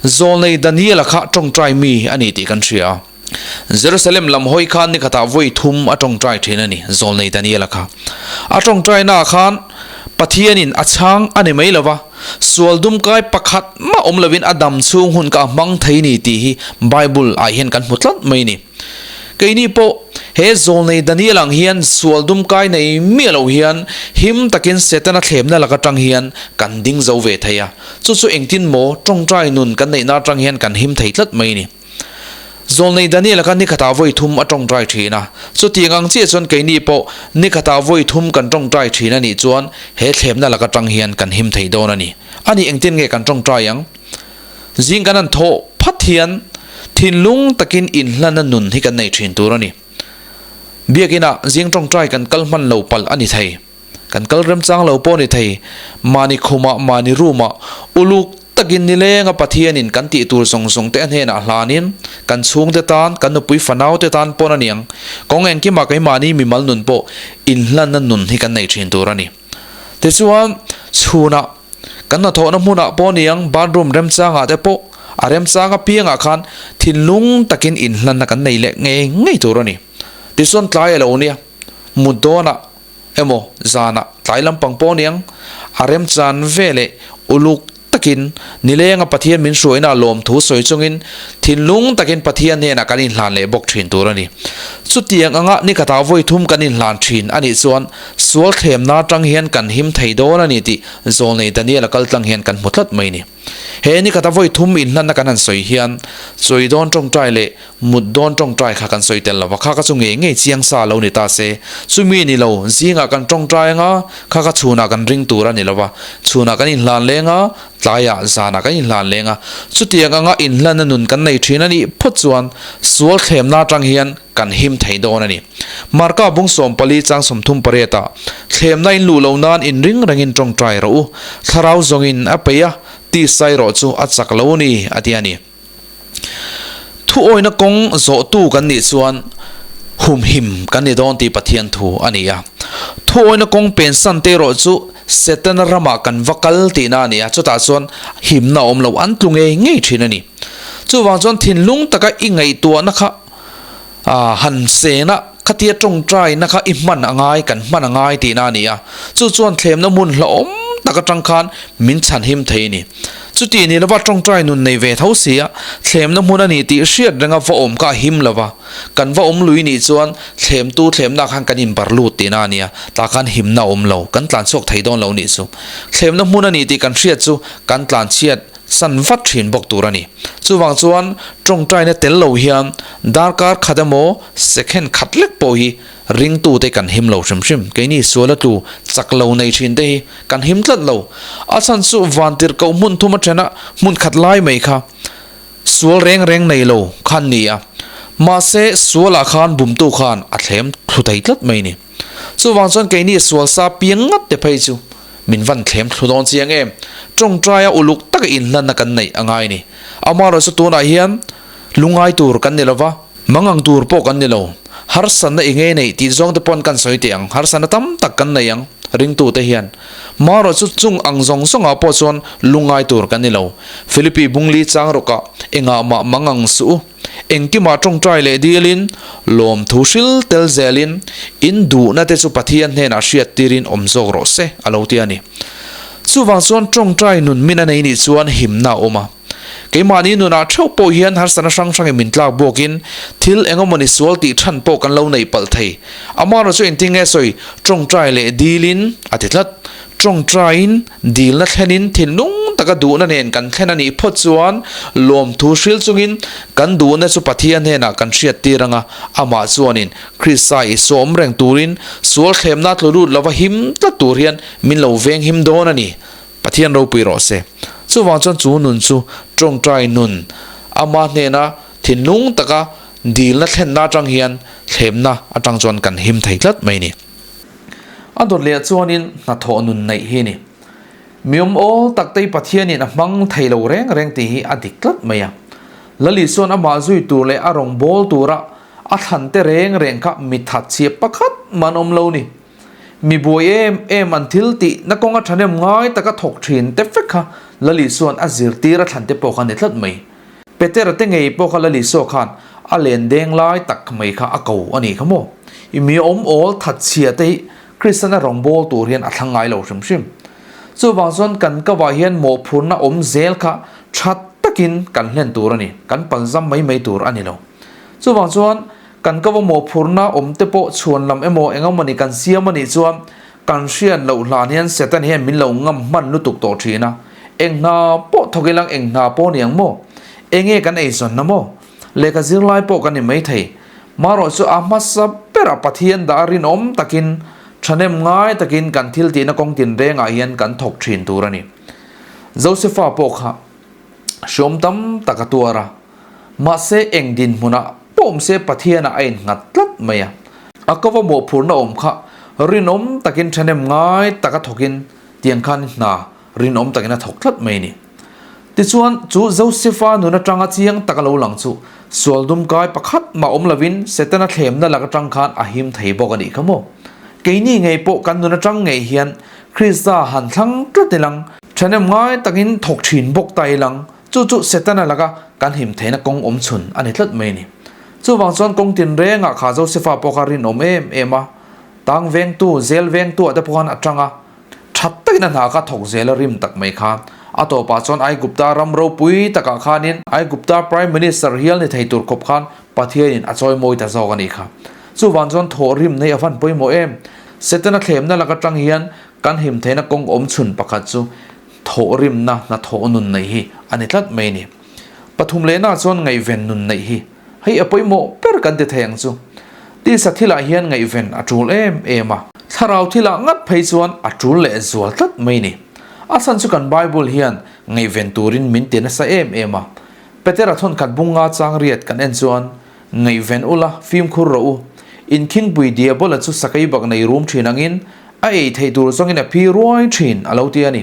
Zawlnei Daniela kha tawngtai mi a ni tih kan hria a. Jerusalem lam hawi khan nikhatah vawi thum a tawngtai thin a ni, Zawlnei Daniela kha. A tawngtainaah khan Pathianin a chhang a ni mai lo va, sual dumkai pakhat mah awm lovin a dam chhung hun kha a hmang thei ni tih hi Bible ah hian kan hmu tlat mai a ni. Keini pawh he Zawlnei Daniel ang hian sual dumkai nei miah lo hian him takin Setana thlemna lak atang hian kan ding zo ve thei a, chu chu engtin maw tawngtai nun kan neihna atang hian kan him thei tlat mai a ni. Zawlnei Daniel-a kha nikhatah vawi thum a tawngtai thin a, chutiang ang chiah chuan keini pawh nikhatah vawi thum kan tawngtai thin a nih chuan he thlemna lak atang hian kan him thei dawn a ni. A nih engtin nge kan tawngtai ang? Zing kan han thawh phat hian thinlung takin inhlana nun hi kan nei thin tur a ni. Biakinah zing tawngtai kan kal hman lo palh a ni thei. Kan kal remchang lo pawh ni thei, mahni khumah, mahni room-ah uluk takin nilenga Pathianin kan tih tur zawng zawng te a hnenah hlanin kan chhungte tan, kan nupui fanaute tan pawn a niang. Kawng engkimah keimahni mimal nun pawh inhlanna nun hi kan nei thin tur a ni. Tichuan, chhunah kan hnathawhna hmunah pawh niang, bathroom remchangah te pawh a remchang apiangah khan thinlung takin inhlanna kan nei leh ngei ngei tur a ni. Tichuan tlai a lo nia, mut dawnah emaw zanah tlai lampang pawh aniang a remchan ve leh uluk takin nilenga Pathian min hruaina lawmthu sawi chungin thinlung takin Pathian hnenah kan inhlan leh bawk thin tur a ni. Chutiang anga nikhatah vawi thum kan inhlan thin a nih chuan sual thlemna atang hian kan him thei dawn a ni tih Zawlnei Daniel-a kal tlang hian kan hmu tlat mai a ni. He nikhat a vawi thum inhlanna kan han sawi hian chawi dawn tawngtai leh mut dawn tawngtai kha kan sawi tel lo va, kha kha chu ngei ngei chiang sa lo ni ta se, chumi ni lo, zingah kan tawngtai anga kha kha chhunah kan ring tur a ni lo va, chhunah kan inhlan leng a, tlaiah zanah kan inhlan leng a, chutiang anga inhlanna nun kan nei thin a nih phawt chuan sual thlemna atang hian kan him thei dawn a ni. Marka bung 14 chang 38 ah, Thlemna in luh lo nan in ring rengin tawngtai rawh u, thlarau zawngin a peih a, tisai rawh chu a chak lo a ni, a ti a ni. Thuawina kawng zawhtu kan nih chuan humhim kan ni dawn tih Pathian thu a ni a. Thuawina kawng pensan te erawh chu Setana ramah kan va kal tihna a ni a, chutah chuan himna awm lo an tlu ngei ngei thin a ni. Chuvang chuan thinlung taka i ngaihtuahna kha A han sen a, khatia tawngtaina kha i hman a ngai, kan hman a ngai tihna a ni a. Chu chuan thlemna hmun hlauhawm tak atang khan min chhanhim thei a ni. Chuti ni lova tawngtai nun nei ve tho si a, thlemna hmun a ni tih hriat renga va awm kha a him lova. Kan va awm lui nih chuan thlemtu thlemna khan kan inbar lut tihna a ni a, tah khan himna a awm lo, kan tlanchhuak thei dawn lo nih chu. Thlemna hmun a ni tih kan hriat chu kan tlanchhiat san vat thin bawk tur a ni. Chuvang chuan tawngtaina tel lo hian darkar khat emaw second khat lek pawh hi ringtute kan him lo hrim hrim. Keini suala tlu chak lo nei thin te hi kan him tlat lo. A chhan chu vantirhkoh hmun thum atena hmun khat lai mai kha sual reng reng nei lo khan ni a. Mahse sualah khan bumtu khan a thlem thlu thei tlat mai ni. Chuvang chuan keini sual sa piang ngat te phei chu min van thlem thlu dawn chiang em? Tawngtaia uluk taka inhlanna kan neih a ngai ni. Amaherawhchu chu tunah hian lungai tur kan ni lova, mangang tur pawh kan ni lo. Harsatna i ngei neih tih zawng te pawn kan sawi teh ang, harsatna tam tak kan nei ang ringtute hian. Amaherawhchu chu chung ang zawng zawngah pawh chuan lungai tur kan ni lo. Philippi Bungli chang rawkah engah mah mangang suh u. Engkimah tawngtai leh dilin, lawmthu hril tel zelin, in duhna te chu Pathian hnenah hriat tirin awm zawk rawh se, a lo ti a ni. Chuvang chuan tawngtai nun min a nei nih chuan himna a awm a. Keimahni nunah theuh pawh hian harsatna hrang hrangin min tlak bawkin thil engemawni sual tih chhan pawh kan lo nei palh thei. Amaherawhchu engtin nge sawi, tawngtai leh dilin a ti tlat. Ṭawngṭaiin dilna thlenin thinlung taka duhna nen kan thlen a nih phawt chuan lawmthu hril chungin kan duhna chu Pathian hnenah kan hriattir ang a, amah chuanin Krista Isua awm reng turin sual thlemna tlu lut lova him tlat tur hian min lo veng him dawn a ni. Pathian ropui rawh se. Chuvang chuan chu nun chu ṭawngṭai nun ama hnena thinlung taka dilna thlenna aṭang hian thlemna aṭang chuan kan him thei tlat mai a ni. A dawt leh chuanin hnathawh nun neih hi a ni. Mi awm awl tak te hi Pathianin a hmang thei lo reng reng tih hi a dik tlat mai a. Lali chuan amah zui tur leh a rawn bawl tura a thlan te reng reng kha mi that chhia pakhat mah an awm lo ni. Mi buai em em an thil tih na kawnga thahnem ngai taka thawk thin te vek kha Lali chuan a zirtir a thlan te pawh kha a ni tlat mai. Petera te ngei pawh kha Lali saw khan a len deng lai tak mai kha a ko a nih kha maw? I mi awm awl that chhia te hi Kristian a rawngbâwl tur hian a thlang ngai lo hrim hrim. Chuvang chuan kan kavah hian mawhphurhna awm zel kha tha takin kan hlen tur a ni, kan palzam mai mai tur a ni lo. Chuvang chuan kan kava mawhphurhna awm te pawh chhuan lam emaw eng emawni kan siam a nih chuan Kan hriat loh hlan hian Satan hian min lo ngam hman lutuk tawh thin a, eng hna pawh thawk ilang eng hna pawh niang maw? Enge kan eizawnna maw? Lehkha zirlai pawh kan ni maithei. Marawh chu a hmasa berah Pathian dah a rinawm takin, thahnem ngai takin kan thil tihna kawng tinrengah hian kan thawk thin tur a ni. Josefa pawh kha hriawm tam tak a tuar a. Mahse eng dinhmunah pawh awm se Pathianah a innghat tlat mai a. A kova mawhphurhna awm kha rinawm takin thahnem ngai taka thawkin tiang khan hna rinawm takin a thawk tlat mai a ni. Tichuan chu Josefa nun atanga chiang taka lo lang chu sual dum kai pakhat mah awm lovin Setana thlemna lak atang khan a him thei bawk a nih kha maw. Keini ngei pawh kan nun atang ngei hian Krista han thlang tlat ilang, thahnem ngai takin thawk thin bawk ta ilang, Chu chu Setana laka kan him theihna kawng awm chhun a ni tlat mai a ni. Chuvang chuan kawng tinrengah kha Josefa pawh kha rinawm em em a, tang vengtu, zel vengtuah te pawh khan a tang a, that takin a hna kha thawk zel a rim tak mai kha. A tawpah chuan Aigupta ram ropui takah khanin Aigupta Prime Minister hial ni thei tur khawp khan Pathianin a chawimawi ta zawk a nih kha. Chuvang chuan thawh rim nei a van pawimawh em. Setana thlemna lak atang hian kan him theihna kawng awm chhun pakhat chu Thawhrimna hnathawh nun neih hi a ni tlat mai a ni. Pathum lehna chuan ngaihven nun neih hi hei a pawimawh ber kan ti thei ang chu. Tisa thilah hian ngaihven a tul em em a, thlarau thilah ngat phei chuan a tul leh zual tlat mai a ni. A chhan chu kan Bible hian ngaihven turin min ti nasa em em a. Petera thawnkhat bunga chang riat kan en chuan Ngaihven ula, fimkhur rawh u. Inkhingpui Diabola chu sakei bak nei rum thin angin a ei theih tur zawngin a phi ruai thin, a lo ti a ni.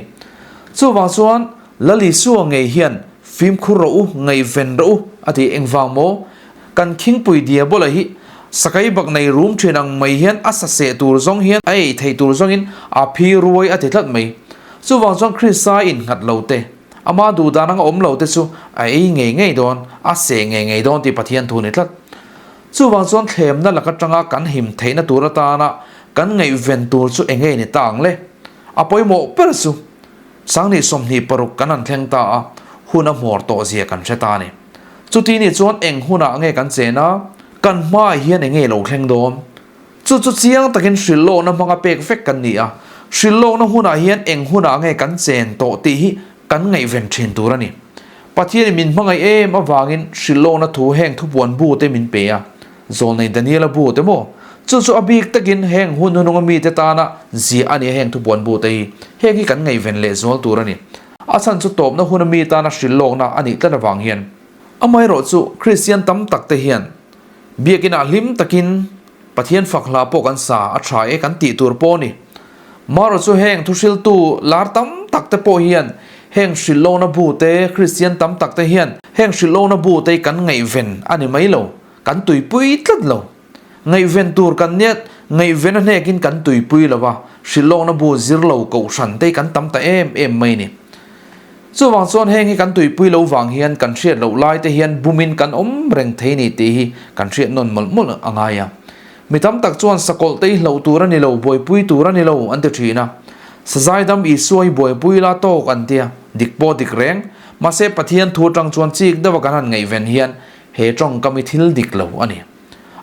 Chuvang chuan Lal Isua ngei hian fimkhur rawh u, ngaihven rawh u, a ti. Engvang maw? Kan khingpui Diabola hi sakei bak nei rum thin ang mai hian a saseh tur zawng hian a ei theih tur zawngin a phi ruai a ti tlat mai. Chuvang chuan Krista innghat lo te. Ama duh dan anga awm lo te chu a ei ngei ngei dawn, a seh ngei ngei dawn tih Pathian thu a ni tlat. Chuvang chuan thlemna lak atanga kan him theihna tur atana kan ngaihven tur chu eng nge ni ta ang le? A pawimawh ber chu Sanghnih 26 kan han thleng ta a, hun a hmawr tawh zia kan hre ta a ni. Chuti nih chuan eng hunah nge kan chen a, kan hmaah hian eng nge lo thleng dawn? Chu chu chiang takin hrilhlawkna hmanga pek vek kan ni a, hrilhlawkna hunah hian eng hunah nge kan chen tawh tih hi kan ngaihven thin tur a ni. Pathianin min hmangaih em avangin hrilhlawkna thu heng thupuan bu te min pe a, Zawlnei Daniela bu te maw? Chu chu a bik takin heng hun hununga mite tana ziah a ni a heng thupuan bu te hi. Heng hi kan ngaihven leh zual tur a ni. A chhan chu tawpna huna mi tana hrilhlawkna a nih tlat avang hian. Amaherawh chu Kristian tam tak te hian Biakinah hlim takin Pathian fak hla pawh kan sa a tha e kan tih tur pawh a ni. Marawh chu heng thuhriltu lar tam tak te pawh hian heng hrilhlawkna bu te, Kristian tam tak te hian heng hrilhlawkna bu te hi kan ngaihven a ni mai lo, kan tuipui tlat lo. Ngaihven tur kan nia, ngaihven a hnekin kan tuipui lo va, hrilhlawkna bu zir lo kohhran te hi kan tam ta em em mai a ni. Chuvang chuan heng hi kan tuipui lo vang hian kan hriat loh lai te hian bumin kan awm reng thei ni tih hi kan hriat nawn mawlh mawlh a ngai a. Mi tam tak chuan sakawlh te hi hlauh tur a ni lo, buaipui tur a ni lo an ti thin a. Sazaidam Isua hi buaipui la tawk an tia, dik pawh dik reng. Mahse Pathian thu atang chuan chik deuha kan han ngaihven hian he tawngkam hi thil dik lo a ni.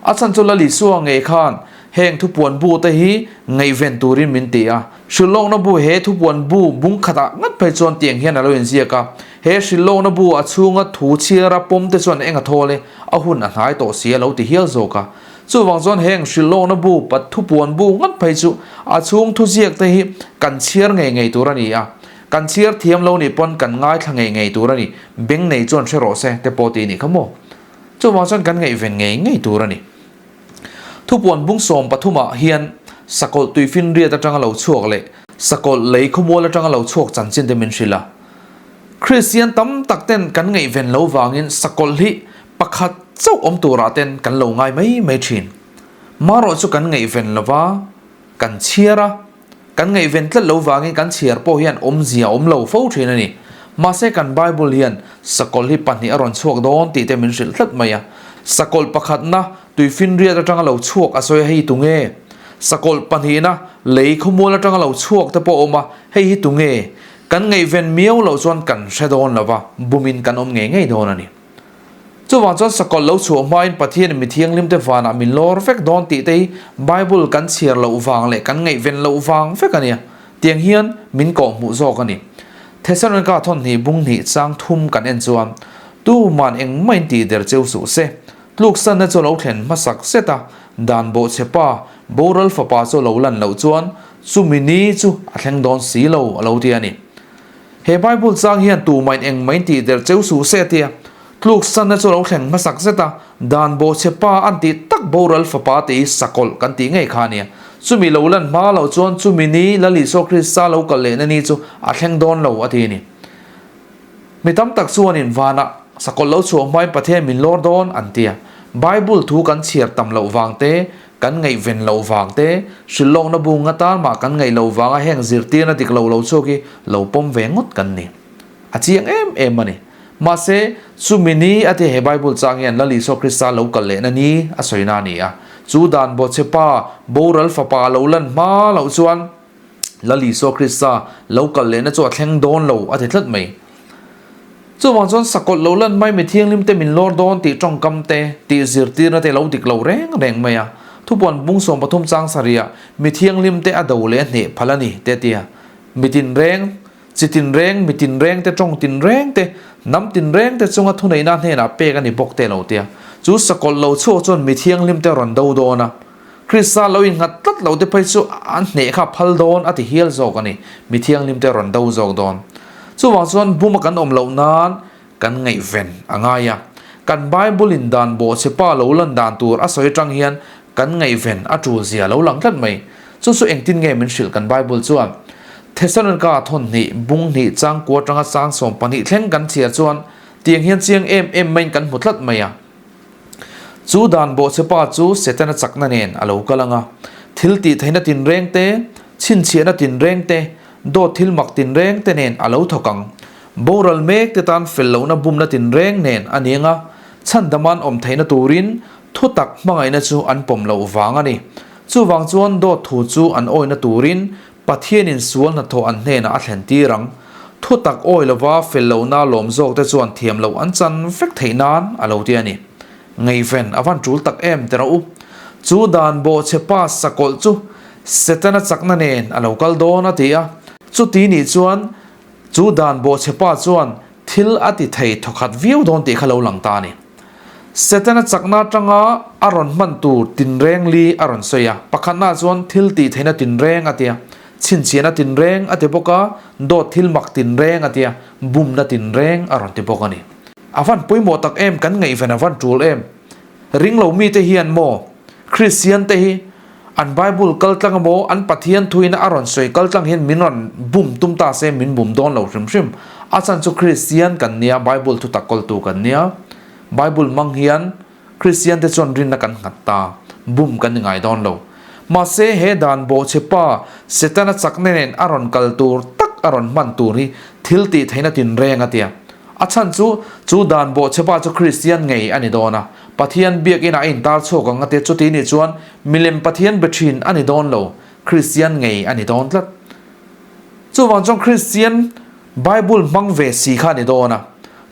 A chhan chu Lal Isua ngei khan Heng thupuan bu te hi ngaihven turin min ti a. Hrilhlawkna bu he thupuan bu bung khatah ngat phei chuan tiang hian a lo inziak a. He hrilhlawkna bu a chhunga thu chhiara pawm te chuan eng a thawl e, a hun a hnai tawh si a lo ti hial zawk a. Chuvang chuan heng hrilhlawkna bu pat thupuan bu ngat phei chu a chhung thuziak te hi kan chhiar ngei ngei tur a ni a. Kan chhiar thiam lo nih pawn kan ngaithla ngei ngei tur a ni. Beng nei chuan hre rawh se te pawh ti nih kha maw? Chuvang chuan kan ngaihven ngei ngei tur a ni. Thupuan bung 13 ah hian sakawlh tuifinriat atanga lo chhuak leh sakawlh lei khawmual atanga lo chhuak chanchin te min hrilh a. Kristian tam tak ten kan ngaihven lo vangin sakawlh hi pakhat chauh awm turah ten kan lo ngai mai mai thin. Marawh chu kan ngaihven lova kan chhiar a, kan ngaihven tlat lo vangin kan chhiar pawh hian awmzia awm lo fo thin a ni. Mahse kan Bible hian sakawlh hi pahnih a rawn chhuak dawn tih te min hrilh tlat mai a. Sakawlh pakhatna tuifinriat atanga lo chhuak a sawi a hei tunge? Sakawlh pahnihna lei khawmual atanga lo chhuak te pawh a awm a, hei hi tunge? Kan ngaihven miau loh chuan kan hre dawn lo va, bumin kan awm ngei ngei dawn a ni. Chuvang chuan sakawlh lo chhuah hmain Pathianin mi thianghlimte vanah min lawr vek dawn tih te hi Bible kan chhiar loh vang leh kan ngaihven loh vang vek a nia. Tiang hian min kawhhmuh zawk a ni. Thesalonika thawnhnih bung hnih chang thum kan en chuan tuman engmah in tih der cheu suh se. Tluksanna chu lo thlen hmasak zet a, dan bawhchhe pa, boral fapa chu lo lan loh chuan chumi ni chu a thleng dawn si lo a lo ti a ni. He Bible chang hian tumain engmah in tih der cheu suh se tia tluksanna chu lo thleng hmasak zet a, dan bawhchhe pa an tih tak boral fapa tih hi sakawlh kan tih ngei kha a nia. Chumi lo lan hma loh chuan chumi ni Lal Isua Krista lo kal lehna ni chu a thleng dawn lo a ti a ni. Mi tam tak chuanin vanah sakawlh lo chhuah hmain Pathian min lawr dawn an ti a. Bible thu kan chhiar tam loh vang te, kan ngaihven loh vang te, hrilhlawkna bung atan mah kan ngaih loh vanga heng zirtirna dik lo lo chhuak hi lo pawm ve ngawt kan ni. A chiang em em a ni. Mahse, chumi ni a ti he Bible chang hian Lal Isua Krista lo kal lehna ni a sawina a ni a. Chu dan bawchhe pa, boral fapa lo lan hma loh chuan, Lal Isua Krista lo kal lehna chu a thleng dawn lo a ti tlat mai. Chuvang chuan sakawlh lo lan mai mi thianghlim te min lawr dawn tih tawngkam te, tih zirtirna te lo dik lo reng reng mai a. Thupuan bung 13 chang sarihah mi thianghlim te a do leh a hneh phal a ni te a ti a. Mi tinreng, chi tinreng, mi tinreng te, tawng tinreng te, hnam tinreng te chunga thuneihna hnenah pek a ni bawk te a lo ti a. Chu sakawlh lo chhuak chuan mi thianghlim te a rawn do dawn a. Krista lo innghat tlat lo te phei chu an hneh kha phal dawn a ti hial zawk a ni, mi thianghlim te rawn do zawk dawn. Chuvang chuan buma kan awm loh nan kan ngaihven a ngai a, kan Bible in dan bawhchhe pa lo lan dan tur a sawi atang hian kan ngaihven a tul zia lo lang tlat mai. Chu chu engtin nge min hrilh kan Bible chuan? Thesalonika thawn hnih, bung hnih, chang kua atanga chang 12 thleng kan chhiar chuan tiang hian chiang em em maiin kan hmu tlat mai a. Chu dan bawhchhepa chu Setana chakna nen a lo kal ang a, thil tih theihna tinreng te, chhinchhiahna tinreng te, dawt thil mak tinreng te nen a lo thawk ang. Boral mek te tan fel lohna bumna tinreng nen a ni ang a, chhandama an awm theihna turin thutak hmangaihna chu an pawm loh vang a ni. Chuvang chuan dawt thu chu an awihna turin Pathianin sual hnathawh an hnenah a thlen tir ang. Thutak awi lova fel lohna lawm zawkte chuan thiam loh an chan vek theih nan a lo ti a ni. Ngaihven a van tul tak em ti rawh u. Chu dan bawhchhe pa sakawlh chu Setana chakna nen a lo kal dawn a ti a. Chuti nih chuan chu dan bawhchhe pa chuan thil a ti thei thawkhat viau dawn tih kha lo lang ta a ni. Setana chakna atanga a rawn hman tur tinreng li a rawn sawi a, pakhatnaah chuan thil tih theihna tinreng a tia, chhinchhiahna tinreng a ti bawk a, dawt thil mak tinreng a tia, bumna tinreng a rawn ti bawk a ni. A van pawimawh tak em, kan ngaihven a van tul em. Ringlo mite hian maw Kristian te hi an Bible kal tlang emaw an Pathian thuina a rawn sawi kal tlang hian min rawn bum tum ta se min bum dawn lo hrim hrim. A chhan chu Kristian kan nia, Bible thutak kawltu kan nia. Bible hmang hian Kristian te chuan rinna kan nghat ta, bum kan ni ngai dawn lo. Mahse he dan bawhchhe pa Setana chakna nen a rawn kal tur tak a rawn hman tur hi thil tih theihna tinreng a tia. A chhan chu, chu dan bawhchhe pa chu Kristian ngei a ni dawn a, Pathian biakinah a intar chhuak ang a tia chuti nih chuan milem Pathian be thin a ni dawn lo, Kristian ngei a ni dawn tlat. Chuvang chuan Kristian Bible hmang ve si kha a ni dawn a,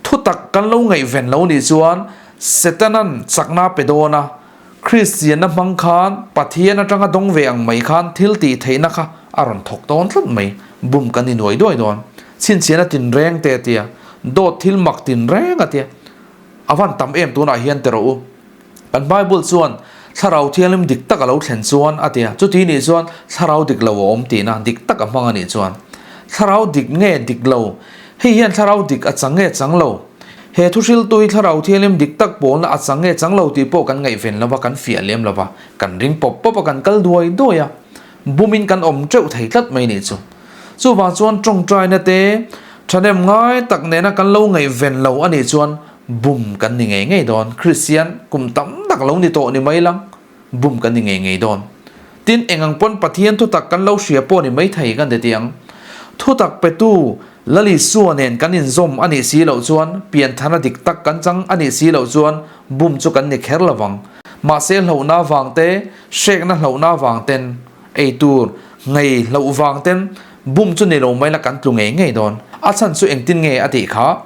thutak kan lo ngaihven lo nih chuan Setana'n chakna pe dawn a. Kristianna hmang khan Pathian atanga dawng ve ang mai khan thil tih theihna kha a rawn thawk dawn tlat mai. Bum kan ni nuai duai dawn. Chhinchhiahna tinreng te a tia, dawt thil mak tinreng a tia. A van tam em tunah hian ti rawh u. Kan Bible chuan Thlarau Thianghlim dik tak a lo thlen chuan a tia, chuti nih chuan Thlarau dik lo a awm tihna dik tak a hmang a nih chuan. Thlarau dik nge dik lo? Hei hian Thlarau dik a chang nge chang lo? He thuhriltu hi Thlarau Thianghlim dik tak pawlna a chang nge chang lo tih pawh kan ngaihven lo va, kan fiah lem lo va, kan ring pawp pawp a, kan kal duai duai a, bumin kan awm teuh thei tlat mai nih chu. Chuvang chuan tawngtaina te thahnem ngai tak nena kan lo ngaihven lo a nih chuan bum kan ni ngei ngei dawn. Kristian kum tam tak lo ni tawh ni mai lang, bum kan ni ngei ngei dawn. Tin, eng ang pawn Pathian thutak kan lo hria pawh ni mai thei kan ti tiang. Thutak petu Lal Isua nen kan inzawm a nih si loh chuan pianthana dik tak kan chang a nih si loh chuan bum chu kan ni kher lo vang. Mahse hlauhna vang te, hrekna hlauhna vang ten, Ei tur ngei hloh vang ten bum chu ni lo mai la kan tlu ngei ngei dawn. A chhan chu engtin nge a tih kha?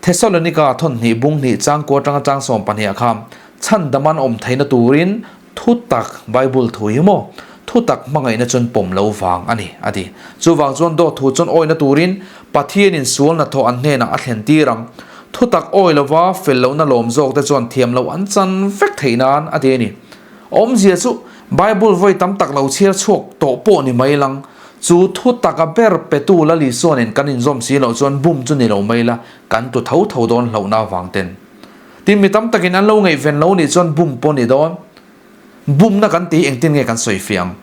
Thesalonika thawn hnih bung hnih changkua atanga chang 12 ah kha chhan dam an awm theihna turin thu tak Bible thu hi maw thu tak hmangaihna chuan pawm lo vang a ni a ti. Chuvang chuan dawt thu chuan awihna turin Pathianin sual hnathawh an hnenah a thlen tir ang. Thu tak awi lova fel lohna lawm zawk te chuan thiam loh an chan vek theih nan a ti a ni. Awmzia chu Bible vawi tam tak lo chhiar chhuak tawh pawh ni mai lang, chu thu taka ber petu Lal Isuanin kan inzawm si loh chuan bum chu ni lo mai la, kan tu tho tho dawn hlauhna avang ten. Tin, mi tam takin an lo ngaihven lo nih chuan bum pawh ni dawn. Bumna kan tih hi engtin nge kan sawi fiang?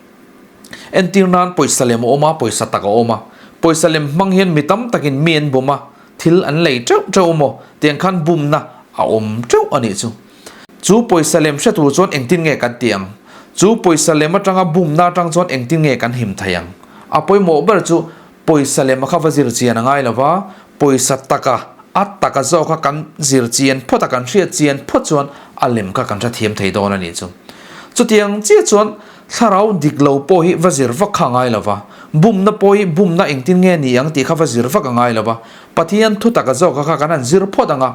Entir nan pawisa lem a awm a, pawisa tak a awm a. Pawisa lem hmang hian mi tam takin mi an bum a, thil an lei teuh teuh maw? Tiang khan bumna a awm teuh a nih chu. Chu pawisa lem hre tur chuan engtin nge kan tih ang? Chu pawisa lem atanga bumna atang chuan engtin nge kan him thei ang? A pawimawh ber chu pawisa lem a kha va zir chian a ngai lo va, pawisa taka a taka zawk kha kan zir chian phawt a, kan hriat chian phawt chuan a lem kha kan hrethiam thei dawn a nih chu. Chutiang chiah chuan thlarau dik lo pawh hi va zir vak kha a ngai lo va, bumna pawh hi bumna engtin nge ni ang tih kha va zir vak a ngai lo va, Pathian thutak a zawk a kha kan han zir phawt ang a,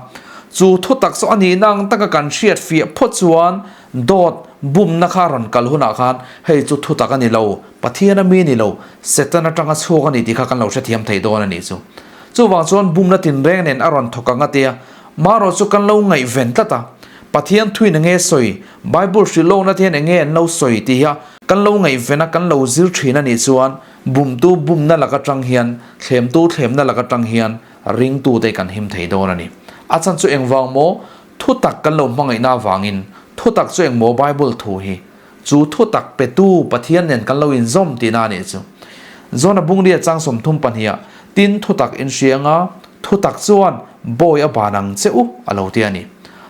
chu thutak chu a nihna ang taka kan hriat fiah phawt chuan dawt bumna kha rawn kal hunah khan hei chu thutak a ni lo, Pathian a mi ni lo, Satan atanga chhuak a ni tih kha kan lo hrethiam thei dawn a nih chu. Chuvang chuan bumna tinreng nen a rawn thawk ang a tia, marawh chu kan lo ngaihven tlat a, Pathian thuin enge sawi, Bible hrilh lawkna te hian enge an lo sawi tih hi kan lo ngaihven a, kan lo zir thin a nih chuan Bumtu bumna lak atang hian, thlemtu thlemna lak atang hian ringtute kan him thei dawn a ni. A chhan chu engvang maw? Thutak kan lo hmangaihna avangin. Thutak chu engmaw Bible thu hi? Chu thutak petu Pathian nen kan lo inzawm tihna a nih chu. Jona bungria chang 32 ah, Tin thutak in hria anga, thutak chuan bawi a ban ang che u a lo ti a ni.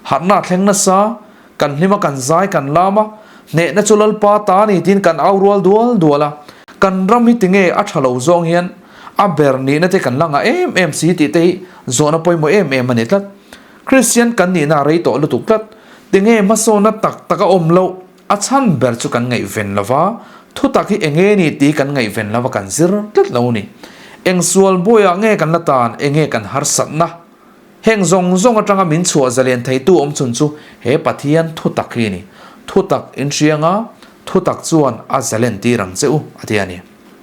Harhna a thleng nasa, Kan hlima kan zai kan lam a, hnehna chu Lalpa ta a ni tiin kan au rual dual dual a. Kan ram hi tinge a tha lo zawng hian a ber nihna te kan la ngah em em si tih te hi zawhna pawimawh em em a ni tlat. Kristian kan nihna a rei tawh lutuk tlat. Tinge hmasawnna tak tak a awm loh a chhan ber chu kan ngaihven lo va, thutak hi enge ni tih kan ngaihven lo va kan zir tlat lo ni. Eng sual buaiah nge kan la tan, enge kan harsatna? Heng zawng zawng atanga min chhuah zalen theitu awm chhun chu he Pathian thutak hi a ni. Thutak inhrianga thutak chuan a zalen tir ang che u, a ti a ni.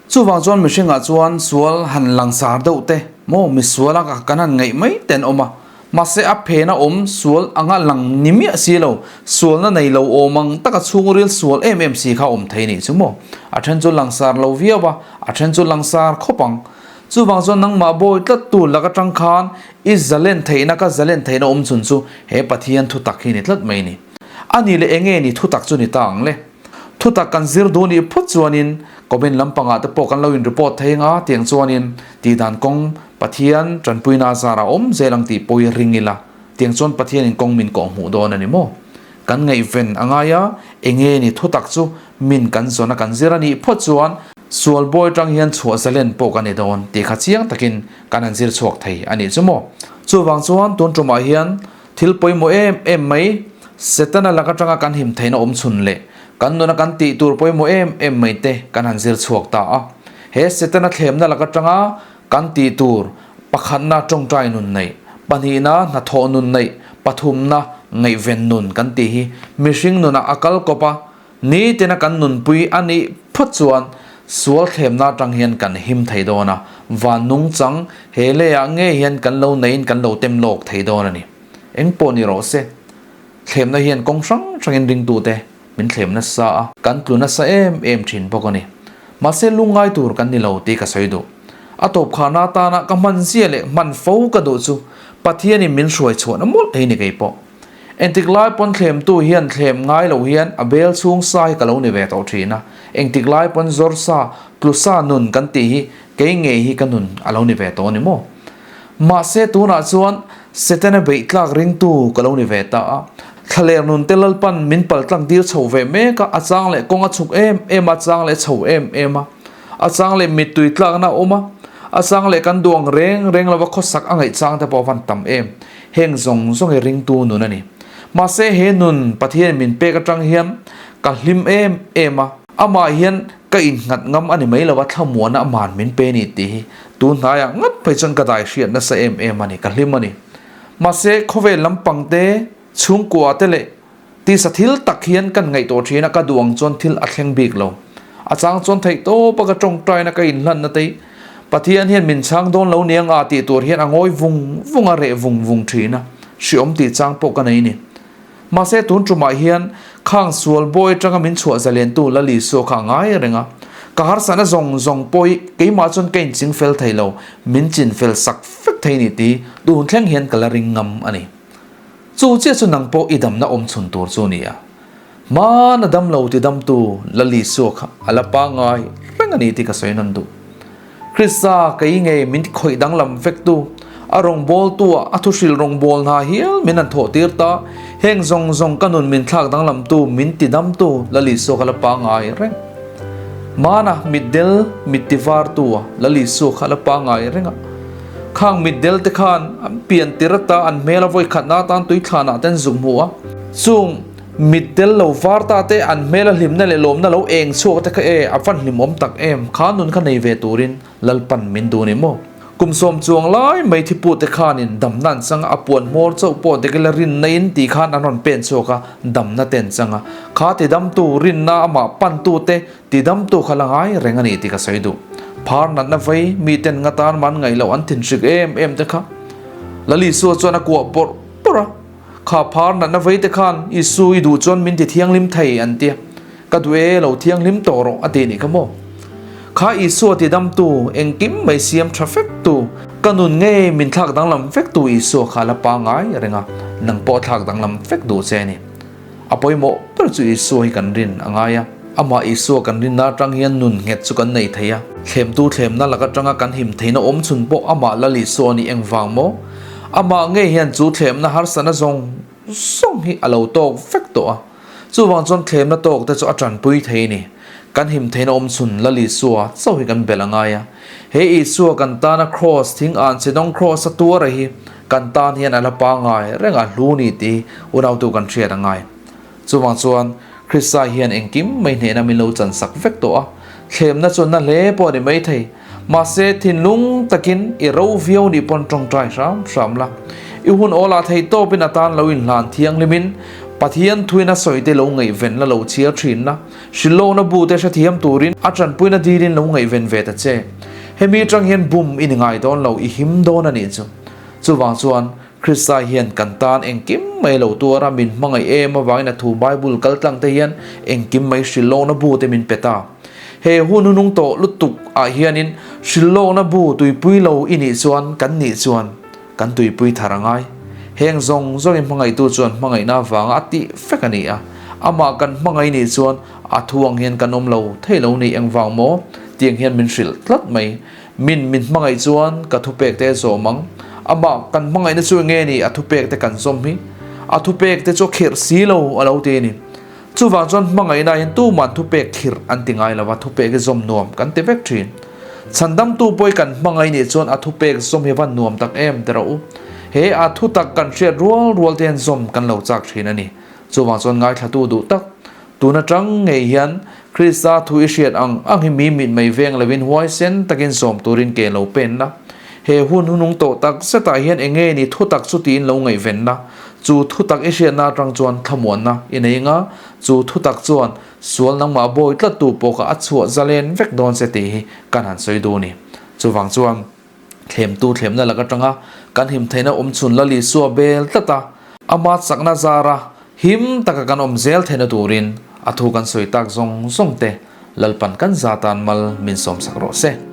Chuvang chuan mihringah chuan sual han langsar deuh te maw misual a kan han ngaih mai te an awm a, mahse a phena awm sual anga lang ni miah si lo, sualna nei lo awm ang taka chhungril sual em em si kha awm thei nih chu maw. A then chu langsar lo viau a, a then chu langsar khawp ang. Chuvang chuan nangmah bawi tlat tur lak atang khan i zalen theihna ka zalen theihna awm chhun chu he Pathian thutak hi ni tlat mai ni. A nih leh enge ni thutak chu ni ta ang le? Thutak kan zir duh nih phawt chuanin comment lampangah te pawh kan lo in report thei anga tiang chuanin tihdan kawng Pathian tanpuina zarah awm zel ang tih pawh i ring ila tiang chuan Pathianin kawng min kawh hmuh dawn a ni maw? Kan ngaihven a ngai a, enge ni thutak chu min kan zawn a kan zir a nih phawt chuan Sual bawi atang hian chhuah zalen pawh kan ni dawn tih kha chiang takin kan han zir chhuak thei a nih chu maw. Chuvang chuan tun tumah hian thil pawimawh em em mai, Setana lak atanga kan him theihna awm chhun leh kan nuna kan tih tur pawimawh em em mai te kan han zir chhuak ta a. He Setana thlemna lak atanga kan tih tur pakhatna tawngtai nun neih, pahnihna hnathawh nun neih, pathumna. Ngaihven nun kan tih hi mihring nunah a kal kawp a, nitina kan nunpui a nih phawt chuan sual thlemna atang hian kan him thei dawn a, van nungchang he leiah ngei hian kan lo neiin kan lo tem lawk thei dawn a ni. Eng pawh ni rawh se, thlemna hian kawng hrang hrangin ringtute min thlem nasa a, kan tlu nasa em em thin bawk a ni. Mahse lungngai tur kan ni lo tih ka sawi duh. A tawp kharna atana ka hman zia leh hman fo ka duh chu Pathianin min hruai chhuahna mawlh thei ni kei pawh. Engtik lai pawn thlemtu hian thlem ngai lo hian a bel chhung sa hi ka lo ni ve tawh thin a, engtik lai pawn zawr sa, tlu sa nun kan tih hi kei ngei hi ka nun a lo ni ve tawh a ni maw? Mahse tunah chuan Setana beih tlak ringtu ka lo ni ve ta a, thlaler nun te Lalpan min pal tlang tir chho ve mek a, a chang leh kawng a chhuk em em a, a chang leh chho em em a, a chang leh mittui tlakna a awm a, a chang leh kan duang reng reng lova khawsak a ngaih chang te pawh a van tam em. Heng zawng zawng hi ringtu nun a ni. Mahse he nun Pathian min pek atang hian ka hlim em em a, amah hian ka innghat ngam a ni mai lova thlamuana aman min pe ni tih hi tun hnaiah ngat phei chuan ka dai hriat nasa em em a ni, ka hlim a ni. Mahse khawvel lampang te, chhungkua te leh tisa thil tak hian kan ngaihtuah thin a, ka duh ang chuan thil a thleng bik lo. A chang chuan theih tawp a ka tawngtaina ka inhlanna te hi Pathian hian min chhang dawn lo nia nga tih tur hian a ngawi vung vung a, reh vung vung thin a, hriawm tih chang pawh ka nei ni. Mahse tun tumah hian khang sual bawi atanga min chhuah zalentu Lal Isua kha a ngai reng a, ka harsatna zawng zawng pawh hi keimah chuan ka inching fel thei lo, min chin fel sak vek thei ni tih tun thleng hian ka la ring ngam a ni. Chu chiah chu nang pawh i damna awm chhun tur chu ni a. Hmana dam lo ti damtu Lal Isua kha a la pangngai reng a ni tih ka sawi nawn duh. Krista kei ngei min khawih danglam vektu, a rawngbawltua a thuhrilh rawngbâwl hna hial min han thawhtir ta, heng zawng zawng ka nun min thlak danglamtu, min ti damtu Lal Isua kha la pangngai reng. Hmana mitdel mit ti vartua Lal Isua kha la pangngai reng a. Khang mitdel te khan an pian tir ata an hmel a vawi khatna atan tui thlanah te an zuk hmu a. Chung mitdel lo var ta te an hmel a hlimna leh lawmna lo eng chhuak te kha e a van hlimawm tak em, kha nun kha nei ve turin Lalpan min duh ni maw? Kum sawm chuang lai mai thipu te khanin damna an chang a, a puan hmawr chauh pawh dekila rinna in tih khan an rawn pen chhuak a, damna te an chang a. Kha tidamtu rinna amah pantu te Tidamtu kha la ngai reng a ni tih ka sawi duh. Phar natna vei miten nga tan man ngaih loh an thinhrik em em te kha. Lal Isua chuan a kuah bawrh bawrh a, Kha phar natna vei te khan Isu i duh chuan min ti thianghlim thei an tia. Ka duh e, lo thianghlim tawh rawh a ti nih kha maw. Kha Isua tidamtu, engkim mai siam tha fek tu, ka nun ngei min thlak danglam vek tu Isua kha la pangai reng a, nang pawh a thlak danglam vek duh che a ni. A pawimawh ber chu Isua hi kan rin a ngai a. Amah Isua kan rinna atang hian nun nghet chu kan nei thei a. Thlemtu thlemna lak atanga kan him theihna awm chhun pawh amah Lal Isua nih engvang maw? Amah ngei hian chu thlemna harsatna zawng zawng hi a lo tawk vek tawh a. Chuvang chuan thlemna tawk te chu a tanpui thei ni. Kan him theihna awm chhun Lal Isua chauh hi kan belh a ngai a. He Isua kan tana Kraws thing an chedawng Kraws a tuar a hi kan tan hian a la pangai reng a hlu ni tih unautu kan hriat a ngai. Chuvang chuan Krista hian engkim mai hnehna min lo chansak vek tawh a, thlemna chu na hle pawh a ni mai thei. Mahse thinlung takin i ro viau nih pawn tawngtai hram hram la. I hun awlah thei tawpin a tan lo inhlan thianghlimin Pathian thuin a sawite lo ngaihven la lo chhiar thin la. Hrilhlawkna bu te hrethiam turin a tanpuina dilin lo ngaihven ve ta che. Hemi atang hian bum i ni ngai dawn lo, i him dawn a nih chu. Chuvang chuan, Krista hian kan tan engkim mai lo tuar a, min hmangaih em avangin a thu Bible kal tlang te hian engkim mai hrilhlawkna bu te min pe ta. He hun hunung tawh lutuk ah hianin hrilhlawkna bu tuipui lo i nih chuan kan nih chuan kan tuipui thar a ngai. Heng zawng zawngin hmangaihtu chuan hmangaihna avanga a tih fek a ni a. Amah kan hmangaih nih chuan a thu ang hian kan awm lo thei lo ni engvang maw? Tiang hian min hrilh tlat mai. Min min hmangaih chuan ka thupek te zawm ang. Amah kan hmangaihna chu enge ni a thupek te kan zawm hi? A thupek te chu a khirh si lo a lo ti a ni. Chuvang chuan hmangaihna hian tuman thupek khirh an ti ngai lo va, thupek hi zawm nuam kan ti vek thin. Chhandamtu pawh hi kan hmangaih nih chuan a thupek zawm hi a van nuam tak em ti rawh u. He a thutak kan hriat rual rual te hian zawm kan lo chak thin a ni. Chuvang chuan ngaithlatu duh tak, tun atang ngei hian Krista thu i hriat ang ang hi mi mit mai veng lovin huaisen takin zawm turin ke lo pen la. He hun hunung tawh tak zetah hian enge ni thutak chu tiin lo ngaihven la. Chu thutak i hriatna atang chuan thlamuanna i nei nga, chu thutak chuan sual nangmah bawi tlattu pawh kha a chhuah zalen vek dawn che tih hi kan han sawi duh a ni. Chuvang chuan thlemtu thlemna lak atanga kan him theihna awm chhun Lal Isua bel tlat a, ama chakna zara him taka kan awm zel theihna turin a thu kan sawi tak zawng zawng te Lalpan kan za tan mal min sawmsak rawh se.